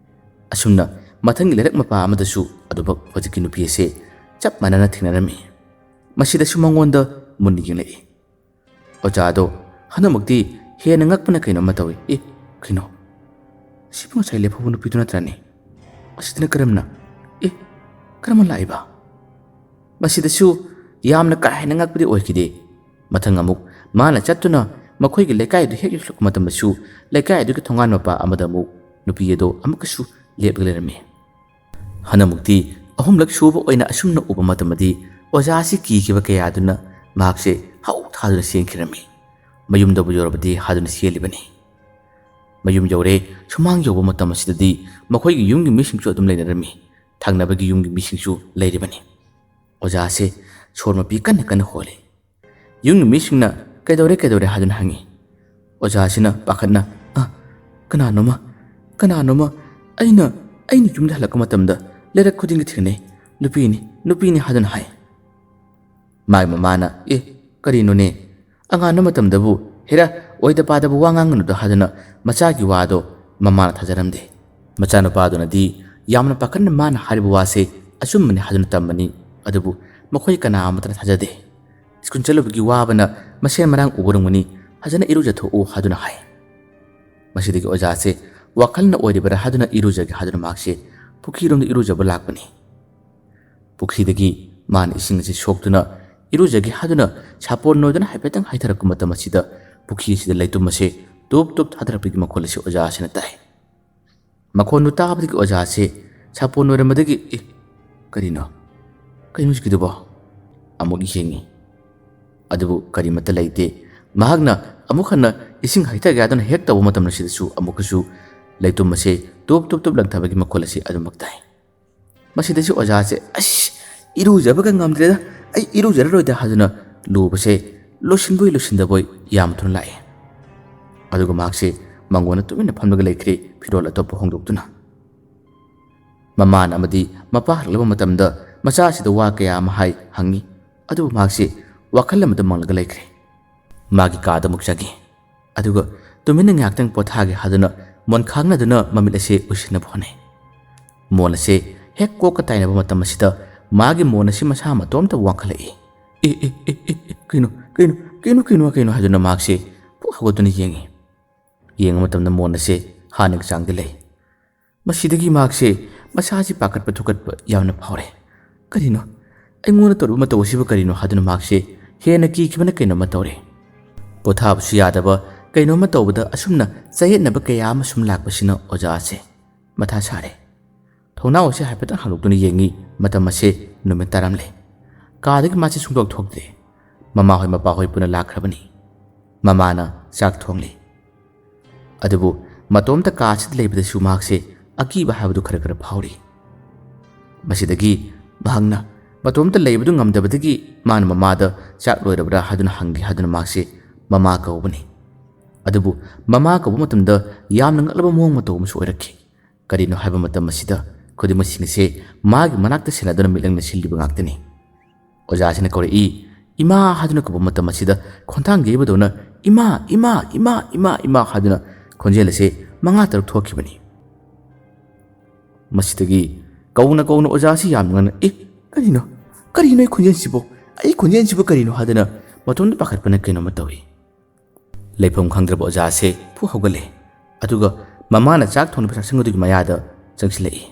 ꯑꯁꯨꯝꯅ ꯃꯊꯪꯒꯤ ꯂꯩꯔꯛ ꯃꯄꯥ ꯑꯃꯗꯁꯨ ꯑꯗꯨꯃꯛ ꯍꯧꯖꯤꯛꯀꯤ ꯅꯨꯄꯤ ꯑꯁꯦ ꯆꯞ ꯃꯥꯟꯅꯅ ꯊꯦꯡꯅꯔꯝꯃꯤ꯫ ꯃꯁꯤꯗꯁꯨ ꯃꯉꯣꯟꯗ ꯃꯨꯟꯅ ꯌꯦꯡꯂꯛꯏ꯫ ꯑꯣꯖꯥꯗꯣ ꯍꯟꯗꯛꯃꯛꯇꯤ ꯍꯦꯟꯅ ꯉꯛꯄꯅ ꯀꯩꯅꯣꯝꯃ ꯇꯧꯏ꯫ "ꯑꯦ, ꯀꯩꯅꯣ? ꯁꯤꯕꯨ ꯉꯁꯥꯏ ꯂꯦꯞꯍꯧꯕ ꯅꯨꯄꯤꯗꯨ ꯅꯠꯇ꯭ꯔꯅꯦ? ꯑꯁꯤꯗꯅ ꯀꯔꯝꯅ? ꯑꯦ, ꯀꯔꯝꯅ ꯂꯥꯛꯏꯕ?" ꯃꯁꯤꯗꯁꯨ ꯌꯥꯝꯅ ꯀꯥ ꯍꯦꯟꯅ ꯉꯛꯄꯗꯤ ꯑꯣꯏꯈꯤꯗꯦ꯫ ꯃꯊꯪ ꯑꯃꯨꯛ ꯃꯥꯅ ꯆꯠꯇꯨꯅ ꯃꯈꯣꯏꯒꯤ ꯂꯩꯀꯥꯏꯗꯨ ꯍꯦꯛ ꯌꯧꯁꯤꯜꯂꯛꯄ ꯃꯇꯝꯗꯁꯨ ꯂꯩꯀꯥꯏ ꯑꯗꯨꯒꯤ ꯊꯣꯡꯒꯥꯟ ꯃꯄꯥ ꯑꯃꯗ ꯑꯃꯨꯛ ꯅꯨꯄꯤ ꯑꯗꯣ ꯑꯃꯨꯛꯀꯁꯨ ꯂꯦꯞꯂꯒ ꯂꯩꯔꯝꯃꯤ꯫ ꯍꯟꯗꯛꯃꯨꯛꯇꯤ ꯑꯍꯨꯝꯂꯛ ꯁꯨꯕ ꯑꯣꯏꯅ ꯑꯁꯨꯝꯅ ꯎꯕ ꯃꯇꯝꯗꯗꯤ ꯑꯣꯖꯥ ꯑꯁꯤ ꯀꯤꯈꯤꯕ ꯀꯌꯥ ꯑꯗꯨꯅ ꯃꯍꯥꯛꯁꯦ ꯍꯧ ꯊꯥꯗꯨꯅ ꯆꯦꯟꯈꯤꯔꯝꯃꯤ꯫ ꯃꯌꯨꯝꯗꯕꯨ ꯌꯧꯔꯕꯗꯤ ꯍꯥꯏꯗꯨꯅ ꯆꯦꯜꯂꯤꯕꯅꯤ꯫ ꯃꯌꯨꯝ ꯌꯧꯔꯦ꯫ ꯁꯨꯃꯥꯡ ꯌꯧꯕ ꯃꯇꯝ ꯑꯁꯤꯗꯗꯤ ꯃꯈꯣꯏꯒꯤ ꯌꯨꯝꯒꯤ ꯃꯤꯁꯤꯡꯁꯨ ꯑꯗꯨꯝ ꯂꯩꯅꯔꯝꯃꯤ꯫ ꯊꯪꯅꯕꯒꯤ ꯌꯨꯝꯒꯤ ꯃꯤꯁꯤꯡꯁꯨ ꯂꯩꯔꯤꯕꯅꯤ꯫ ꯑꯣꯖꯥꯁꯦ ꯁꯣꯔ ꯃꯄꯤ ꯀꯟꯅ ꯀꯟꯅ ꯍꯣꯜꯂꯤ꯫ ꯌꯨꯝꯒꯤ ꯃꯤꯁꯤꯡꯅ "ꯀꯩꯗꯧꯔꯦ, ꯀꯩꯗꯧꯔꯦ?" ꯍꯥꯏꯗꯨꯅ ꯍꯪꯉꯤ꯫ ꯑꯣꯖꯥꯁꯤꯅ ꯄꯥꯈꯠꯅ, "ꯑ, ꯀꯅꯥꯅꯣꯃ, ꯀꯅꯥꯅꯣꯃ ꯑꯩꯅ, ꯑꯩꯅ ꯌꯨꯝꯗ ꯍꯜꯂꯛꯄ ꯃꯇꯝꯗ ꯂꯩꯔꯛ ꯈꯨꯗꯤꯡꯒꯤ ꯊꯦꯡꯅꯩ꯫ ꯅꯨꯄꯤꯅꯤ, ꯅꯨꯄꯤꯅꯤ" ꯍꯥꯏꯗꯨꯅ ꯍꯥꯏ꯫ ꯃꯥꯒꯤ ꯃꯃꯥꯅ, "ꯑꯦ, ꯀꯔꯤꯅꯣꯅꯦ? ꯑꯉꯥꯟꯕ ꯃꯇꯝꯗꯕꯨ, ꯍꯦꯔꯥ, ꯑꯣꯏꯗ ꯄꯥꯗꯕ ꯋꯥ ꯉꯥꯡꯒꯅꯨꯗ" ꯍꯥꯏꯗꯨꯅ ꯃꯆꯥꯒꯤ ꯋꯥꯗꯣ ꯃꯃꯥꯅ ꯊꯥꯖꯔꯝꯗꯦ꯫ ꯃꯆꯥꯅꯨꯄꯥꯗꯨꯅꯗꯤ ꯌꯥꯝꯅ ꯄꯥꯈꯠꯅ ꯃꯥꯅ ꯍꯥꯏꯔꯤꯕ ꯋꯥꯁꯦ ꯑꯆꯨꯝꯕꯅꯤ ꯍꯥꯏꯗꯨꯅ ꯇꯝꯕꯅꯤ, ꯑꯗꯨꯕꯨ ꯃꯈꯣꯏ ꯀꯅꯥ ꯑꯃꯠꯇꯅ ꯊꯥꯖꯗꯦ꯫ "ꯁ꯭ꯀꯨꯜ ꯆꯠꯂꯨꯕꯒꯤ ꯋꯥꯕꯅ ꯃꯁꯦꯟ ꯃꯔꯥꯡ ꯎꯕꯔꯝꯒꯅꯤ, ꯐꯖꯅ ꯏꯔꯨꯖꯊꯣꯛꯎ" ꯍꯥꯏꯗꯨꯅ ꯍꯥꯏ꯫ ꯃꯁꯤꯗꯒꯤ ꯑꯣꯖꯥꯁꯦ ꯋꯥꯈꯜꯅ ꯑꯣꯏꯔꯤꯕꯔꯥ ꯍꯥꯏꯗꯨꯅ ꯏꯔꯨꯖꯒꯦ ꯍꯥꯏꯗꯨꯅ ꯃꯍꯥꯛꯁꯦ ꯄꯨꯈ꯭ꯔꯤꯔꯣꯝꯗ ꯏꯔꯨꯖꯕ ꯂꯥꯛꯄꯅꯤ꯫ ꯄꯨꯈ꯭ꯔꯤꯗꯒꯤ ꯃꯥꯅ ꯏꯁꯤꯡ ꯑꯁꯤ ꯁꯣꯛꯇꯨꯅ ꯏꯔꯨꯖꯒꯦ ꯍꯥꯏꯗꯨꯅ ꯁꯥꯄꯣꯟ ꯅꯣꯏꯗꯨꯅ ꯍꯥꯏꯐꯦꯠꯇꯪ ꯍꯥꯏꯊꯔꯛꯄ ꯃꯇꯝ ꯑꯁꯤꯗ ꯄꯨꯈ꯭ꯔꯤ ꯑꯁꯤꯗ ꯂꯩꯇꯨꯝ ꯑꯁꯦ ꯇꯨꯞ ꯇꯨꯞ ꯊꯥꯗꯔꯛꯄꯒꯤ ꯃꯈꯣꯜ ꯑꯁꯤ ꯑꯣꯖꯥ ꯑꯁꯤꯅ ꯇꯥꯏ꯫ ꯃꯈꯣꯟꯗꯨ ꯇꯥꯕꯗꯒꯤ ꯑꯣꯖꯥ ꯑꯁꯤ ꯁꯥꯄꯣꯟ ꯅꯣꯏꯔꯝꯕꯗꯒꯤ, "ꯑꯦ, ꯀꯔꯤꯅꯣ? ꯀꯩꯅꯣ ꯍꯧꯖꯤꯛꯀꯤꯗꯨꯕꯣ?" ꯑꯃꯨꯛ ꯌꯦꯡꯉꯤ꯫ ꯑꯗꯨꯕꯨ ꯀꯔꯤꯃꯠꯇ ꯂꯩꯇꯦ꯫ ꯃꯍꯥꯛꯅ ꯑꯃꯨꯛ ꯍꯟꯅ ꯏꯁꯤꯡ ꯍꯩꯊꯒꯦ ꯍꯥꯏꯗꯨꯅ ꯍꯦꯛ ꯇꯧꯕ ꯃꯇꯝ ꯑꯁꯤꯗꯁꯨ ꯑꯃꯨꯛꯀꯁꯨ ꯂꯩꯇꯨꯝ ꯑꯁꯦ ꯇꯨꯞ ꯇꯨꯞ ꯇꯨꯞ ꯂꯪꯊꯕꯒꯤ ꯃꯈꯣꯜ ꯑꯁꯤ ꯑꯗꯨꯃꯛ ꯇꯥꯏ꯫ ꯃꯁꯤꯗꯁꯨ ꯑꯣꯖꯥꯁꯦ, "ꯑꯁ, ꯏꯔꯨꯖꯕꯒ ꯉꯝꯗ꯭ꯔꯦꯗ, ꯑꯩ ꯏꯔꯨꯖꯔꯔꯣꯏꯗ" ꯍꯥꯏꯗꯨꯅ ꯂꯨꯕꯁꯦ ꯂꯣꯏꯁꯤꯟꯕꯣꯏ ꯂꯣꯏꯁꯤꯟꯗꯕꯣꯏ ꯌꯥꯝ ꯊꯨꯅ ꯂꯥꯛꯑꯦ꯫ ꯑꯗꯨꯒ ꯃꯍꯥꯛꯁꯦ ꯃꯉꯣꯟꯗ ꯇꯨꯃꯤꯟꯅ ꯐꯝꯂꯒ ꯂꯩꯈ꯭ꯔꯦ, ꯐꯤꯔꯣꯜ ꯑꯇꯣꯞꯄ ꯍꯣꯡꯗꯣꯛꯇꯨꯅ꯫ ꯃꯃꯥꯅ ꯑꯃꯗꯤ ꯃꯄꯥ ꯍꯜꯂꯛꯂꯕ ꯃꯇꯝꯗ ꯃꯆꯥꯁꯤꯗ ꯋꯥ ꯀꯌꯥ ꯑꯃ ꯍꯥꯏ, ꯍꯪꯉꯤ꯫ ꯑꯗꯨꯕꯨ ꯃꯍꯥꯛꯁꯦ ꯋꯥꯈꯜ ꯑꯃꯗ ꯃꯪꯂꯒ ꯂꯩꯈ꯭ꯔꯦ꯫ ꯃꯥꯒꯤ ꯀꯥꯗ ꯑꯃꯨꯛ ꯆꯪꯉꯤ꯫ ꯑꯗꯨꯒ ꯇꯨꯃꯤꯟꯅ ꯉꯥꯏꯍꯥꯛꯇꯪ ꯄꯣꯊꯥꯒꯦ ꯍꯥꯏꯗꯨꯅ ꯃꯣꯟ ꯈꯥꯡꯅꯗꯨꯅ ꯃꯃꯤꯠ ꯑꯁꯦ ꯎꯏꯁꯤꯟꯅꯕ ꯍꯣꯠꯅꯩ꯫ ꯃꯣꯟ ꯑꯁꯦ ꯍꯦꯛ ꯀꯣꯛꯀ ꯇꯥꯏꯅꯕ ꯃꯇꯝ ꯑꯁꯤꯗ ꯃꯥꯒꯤ ꯃꯣꯟ ꯑꯁꯤ ꯃꯁꯥ ꯃꯇꯣꯝꯇ ꯋꯥꯡꯈꯠꯂꯛꯏ꯫ "ꯑꯦ, ꯑꯦ, ꯑꯦ, ꯑꯦ, ꯑꯦ, ꯀꯩꯅꯣ, ꯀꯩꯅꯣ, ꯀꯩꯅꯣ, ꯀꯩꯅꯣ, ꯀꯩꯅꯣ?" ꯍꯥꯏꯗꯨꯅ ꯃꯍꯥꯛꯁꯦ ꯄꯨꯛ ꯍꯧꯒꯠꯇꯨꯅ ꯌꯦꯡꯉꯤ꯫ ꯌꯦꯡꯕ ꯃꯇꯝꯗ ꯃꯣꯟ ꯑꯁꯦ ꯍꯥꯟꯅꯒꯤ ꯆꯥꯡꯗ ꯂꯩ꯫ ꯃꯁꯤꯗꯒꯤ ꯃꯍꯥꯛꯁꯦ ꯃꯁꯥꯁꯤ ꯄꯥꯈꯠꯄ ꯊꯨꯀꯠꯄ ꯌꯥꯝꯅ ꯐꯥꯎꯔꯦ꯫ "ꯀꯔꯤꯅꯣ? ꯑꯩꯉꯣꯟꯗ ꯇꯧꯔꯤꯕ ꯃꯇꯧ ꯑꯁꯤꯕꯨ ꯀꯔꯤꯅꯣ?" ꯍꯥꯏꯗꯨꯅ ꯃꯍꯥꯛꯁꯦ ꯍꯦꯟꯅ ꯀꯤꯈꯤꯕꯅ ꯀꯩꯅꯣꯝꯃ ꯇꯧꯔꯦ꯫ ꯄꯣꯊꯥꯕꯁꯨ ꯌꯥꯗꯕ, ꯀꯩꯅꯣꯝꯃ ꯇꯧꯕꯗ ꯑꯁꯨꯝꯅ ꯆꯌꯦꯠꯅꯕ ꯀꯌꯥ ꯑꯃ ꯁꯨꯝ ꯂꯥꯛꯄꯁꯤꯅ ꯑꯣꯖꯥ ꯑꯁꯦ ꯃꯊꯥ ꯁꯥꯔꯦ꯫ ꯊꯣꯡꯅꯥꯎ ꯑꯁꯦ ꯍꯥꯏꯐꯦꯠꯇꯪ ꯍꯥꯡꯗꯣꯛꯇꯨꯅ ꯌꯦꯡꯉꯤ꯫ ꯃꯇꯝ ꯑꯁꯦ ꯅꯨꯃꯤꯠ ꯇꯥꯔꯝꯂꯦ꯫ ꯀꯥꯗꯒꯤ ꯃꯥꯁꯦ ꯁꯨꯡꯊꯣꯛ ꯊꯣꯛꯇ꯭ꯔꯦ꯫ ꯃꯃꯥꯍꯣꯏ ꯃꯄꯥꯍꯣꯏ ꯄꯨꯟꯅ ꯂꯥꯛꯈ꯭ꯔꯕꯅꯤ꯫ ꯃꯃꯥꯅ ꯆꯥꯛ ꯊꯣꯡꯂꯤ꯫ ꯑꯗꯨꯕꯨ ꯃꯇꯣꯝꯇ ꯀꯥ ꯑꯁꯤꯗ ꯂꯩꯕꯗꯁꯨ ꯃꯍꯥꯛꯁꯦ ꯑꯀꯤꯕ ꯍꯥꯏꯕꯗꯨ ꯈꯔ ꯈꯔ ꯐꯥꯎꯔꯤ꯫ ꯃꯁꯤꯗꯒꯤ ꯃꯍꯥꯛꯅ ꯃꯇꯣꯝꯇ ꯂꯩꯕꯗꯨ ꯉꯝꯗꯕꯗꯒꯤ ꯃꯥꯅ ꯃꯃꯥꯗ "ꯆꯥꯛ ꯂꯣꯏꯔꯕ꯭ꯔꯥ?" ꯍꯥꯏꯗꯨꯅ ꯍꯪꯒꯦ ꯍꯥꯏꯗꯨꯅ ꯃꯍꯥꯛꯁꯦ ꯃꯃꯥ ꯀꯧꯕꯅꯤ꯫ ꯑꯗꯨꯕꯨ ꯃꯃꯥ ꯀꯧꯕ ꯃꯇꯝꯗ ꯌꯥꯝꯅ ꯉꯛꯂꯕ ꯃꯑꯣꯡ ꯃꯇꯧ ꯑꯃꯁꯨ ꯑꯣꯏꯔꯛꯈꯤ꯫ ꯀꯔꯤꯅꯣ ꯍꯥꯏꯕ ꯃꯇꯝ ꯑꯁꯤꯗ ꯈꯨꯗꯤꯡꯃꯛꯁꯤꯡ ꯑꯁꯦ ꯃꯥꯒꯤ ꯃꯅꯥꯛꯇ ꯁꯦꯟꯅꯗꯨꯅ ꯃꯤꯠꯌꯦꯡꯅ ꯁꯤꯜꯂꯤꯕ ꯉꯥꯛꯇꯅꯤ꯫ ꯑꯣꯖꯥꯁꯤꯅ ꯀꯧꯔꯛꯏ, "ꯏꯃꯥ" ꯍꯥꯏꯗꯨꯅ ꯀꯧꯕ ꯃꯇꯝ ꯑꯁꯤꯗ ꯈꯣꯟꯊꯥꯡ ꯌꯩꯕꯗꯧꯅ "ꯏꯃꯥ, ꯏꯃꯥ, ꯏꯃꯥ, ꯏꯃꯥ, ꯏꯃꯥ" ꯍꯥꯏꯗꯨꯅ ꯈꯣꯟꯖꯦꯜ ꯑꯁꯦ ꯃꯉꯥ ꯇꯔꯨꯛ ꯊꯣꯛꯈꯤꯕꯅꯤ꯫ ꯃꯁꯤꯗꯒꯤ ꯀꯧꯅ ꯀꯧꯅ ꯑꯣꯖꯥ ꯑꯁꯤ ꯌꯥꯝꯅ ꯉꯛꯅ, "ꯑꯦ, ꯀꯔꯤꯅꯣ? ꯀꯔꯤꯅꯣ ꯑꯩ ꯈꯣꯟꯖꯦꯜꯁꯤꯕꯨ? ꯑꯩ ꯈꯣꯟꯖꯦꯜꯁꯤꯕꯨ ꯀꯔꯤꯅꯣ?" ꯍꯥꯏꯗꯨꯅ ꯃꯇꯣꯝꯇ ꯄꯥꯈꯠꯄꯅ ꯀꯩꯅꯣꯝꯃ ꯇꯧꯏ꯫ ꯂꯩꯐꯝ ꯈꯪꯗ꯭ꯔꯕ ꯑꯣꯖꯥ ꯑꯁꯦ ꯐꯨ ꯍꯧꯒꯠꯂꯦ꯫ ꯑꯗꯨꯒ ꯃꯃꯥꯅ ꯆꯥꯛ ꯊꯣꯡꯂꯤꯕ ꯆꯥꯛꯁꯪ ꯑꯗꯨꯒꯤ ꯃꯌꯥꯗ ꯆꯪꯁꯤꯜꯂꯛꯏ꯫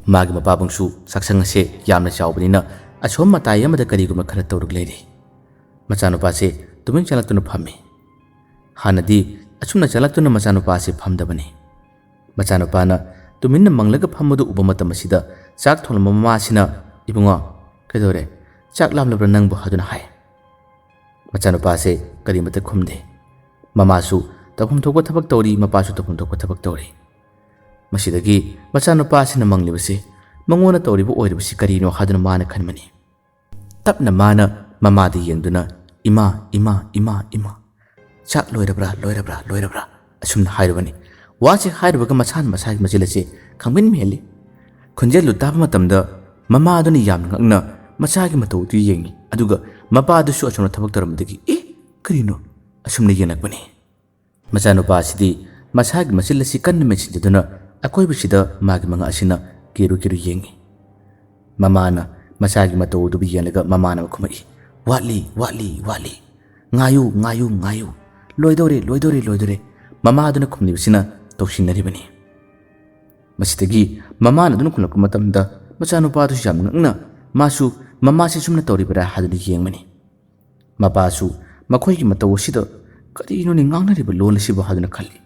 ꯃꯥꯒꯤ ꯃꯄꯥꯕꯨꯡꯁꯨ ꯆꯥꯛꯁꯪ ꯑꯁꯦ ꯌꯥꯝꯅ ꯆꯥꯎꯕꯅꯤꯅ ꯑꯁꯣꯝ ꯃꯇꯥꯏ ꯑꯃꯗ ꯀꯔꯤꯒꯨꯝꯕ ꯈꯔ ꯇꯧꯔꯒ ꯂꯩꯔꯤ꯫ ꯃꯆꯥꯅꯨꯄꯥꯁꯦ ꯇꯨꯃꯤꯟ ꯆꯪꯂꯛꯇꯨꯅ ꯐꯝꯃꯤ꯫ ꯍꯥꯟꯅꯗꯤ ꯑꯁꯨꯝꯅ ꯆꯪꯂꯛꯇꯨꯅ ꯃꯆꯥꯅꯨꯄꯥꯁꯦ ꯐꯝꯗꯕꯅꯤ꯫ ꯃꯆꯥꯅꯨꯄꯥꯅ ꯇꯨꯃꯤꯟꯅ ꯃꯪꯂꯒ ꯐꯝꯕꯗꯨ ꯎꯕ ꯃꯇꯝ ꯑꯁꯤꯗ ꯆꯥꯛ ꯊꯣꯡꯂꯝꯕ ꯃꯃꯥꯁꯤꯅ, "ꯏꯕꯨꯡꯉꯣ, ꯀꯩꯗꯧꯔꯦ? ꯆꯥꯛ ꯂꯥꯝꯂꯕ꯭ꯔꯥ ꯅꯪꯕꯨ?" ꯍꯥꯏꯗꯨꯅ ꯍꯥꯏ꯫ ꯃꯆꯥꯅꯨꯄꯥꯁꯦ ꯀꯔꯤꯃꯠꯇ ꯈꯨꯝꯗꯦ꯫ ꯃꯃꯥꯁꯨ ꯇꯧꯐꯝ ꯊꯣꯛꯄ ꯊꯕꯛ ꯇꯧꯔꯤ, ꯃꯄꯥꯁꯨ ꯇꯧꯐꯝ ꯊꯣꯛꯄ ꯊꯕꯛ ꯇꯧꯔꯤ꯫ ꯃꯁꯤꯗꯒꯤ ꯃꯆꯥꯅꯨꯄꯥ ꯑꯁꯤꯅ ꯃꯪꯂꯤꯕꯁꯤ, ꯃꯉꯣꯟꯗ ꯇꯧꯔꯤꯕ ꯑꯣꯏꯔꯤꯕꯁꯤ ꯀꯔꯤꯅꯣ ꯍꯥꯏꯗꯨꯅ ꯃꯥꯅ ꯈꯟꯕꯅꯤ꯫ ꯇꯞꯅ ꯃꯥꯅ ꯃꯃꯥꯗ ꯌꯦꯡꯗꯨꯅ, "ꯏꯃꯥ, ꯏꯃꯥ, ꯏꯃꯥ, ꯏꯃꯥ, ꯆꯥꯛ ꯂꯣꯏꯔꯕ꯭ꯔꯥ, ꯂꯣꯏꯔꯕ꯭ꯔꯥ, ꯂꯣꯏꯔꯕ꯭ꯔꯥ?" ꯑꯁꯨꯝꯅ ꯍꯥꯏꯔꯨꯕꯅꯤ꯫ ꯋꯥꯁꯤ ꯍꯥꯏꯔꯨꯕꯒ ꯃꯁꯥꯅ ꯃꯁꯥꯒꯤ ꯃꯆꯤꯜ ꯑꯁꯤ ꯈꯪꯃꯤꯟ ꯃꯤꯍꯜꯂꯤ꯫ ꯈꯣꯟꯖꯦꯜꯗꯨ ꯇꯥꯕ ꯃꯇꯝꯗ ꯃꯃꯥꯗꯨꯅ ꯌꯥꯝꯅ ꯉꯛꯅ ꯃꯆꯥꯒꯤ ꯃꯇꯧ ꯑꯗꯨ ꯌꯦꯡꯉꯤ, ꯑꯗꯨꯒ ꯃꯄꯥꯗꯨꯁꯨ ꯑꯁꯣꯝꯗ ꯊꯕꯛ ꯇꯧꯔꯝꯕꯗꯒꯤ, "ꯑꯦ, ꯀꯔꯤꯅꯣ?" ꯑꯁꯨꯝꯅ ꯌꯦꯡꯂꯛꯄꯅꯤ꯫ ꯃꯆꯥꯅꯨꯄꯥ ꯑꯁꯤꯗꯤ ꯃꯁꯥꯒꯤ ꯃꯆꯤꯜ ꯑꯁꯤ ꯀꯟꯅ ꯃꯦꯠꯁꯤꯟꯖꯗꯨꯅ ꯑꯀꯣꯏꯕꯁꯤꯗ ꯃꯥꯒꯤ ꯃꯉꯛ ꯑꯁꯤꯅ ꯀꯤꯔꯨ ꯀꯤꯔꯨ ꯌꯦꯡꯉꯤ꯫ ꯃꯃꯥꯅ ꯃꯆꯥꯒꯤ ꯃꯇꯧ ꯑꯗꯨꯕꯨ ꯌꯦꯡꯂꯒ ꯃꯃꯥꯅ ꯈꯨꯝꯃꯛꯏ, "ꯋꯥꯠꯂꯤ, ꯋꯥꯠꯂꯤ, ꯋꯥꯠꯂꯤ꯫ ꯉꯥꯏꯌꯨ, ꯉꯥꯏꯌꯨ, ꯉꯥꯏꯌꯨ꯫ ꯂꯣꯏꯗꯧꯔꯦ, ꯂꯣꯏꯗꯧꯔꯦ, ꯂꯣꯏꯗꯧꯔꯦ꯫" ꯃꯃꯥꯗꯨꯅ ꯈꯨꯝꯂꯤꯕꯁꯤꯅ ꯇꯧꯁꯤꯟꯅꯔꯤꯕꯅꯤ꯫ ꯃꯁꯤꯗꯒꯤ ꯃꯃꯥꯅ ꯑꯗꯨꯅ ꯈꯨꯝꯂꯛꯄ ꯃꯇꯝꯗ ꯃꯆꯥꯅꯨꯄꯥꯗꯨꯁꯨ ꯌꯥꯝ ꯉꯛꯅ ꯃꯥꯁꯨ ꯃꯃꯥꯁꯦ ꯁꯨꯝꯅ ꯇꯧꯔꯤꯕꯔꯥ ꯍꯥꯏꯗꯨꯅ ꯌꯦꯡꯕꯅꯤ꯫ ꯃꯄꯥꯁꯨ ꯃꯈꯣꯏꯒꯤ ꯃꯇꯧ ꯑꯁꯤꯗ "ꯀꯔꯤꯅꯣꯅꯦ ꯉꯥꯡꯅꯔꯤꯕ ꯂꯣꯟ ꯑꯁꯤꯕꯨ?" ꯍꯥꯏꯗꯨꯅ ꯈꯜꯂꯤ꯫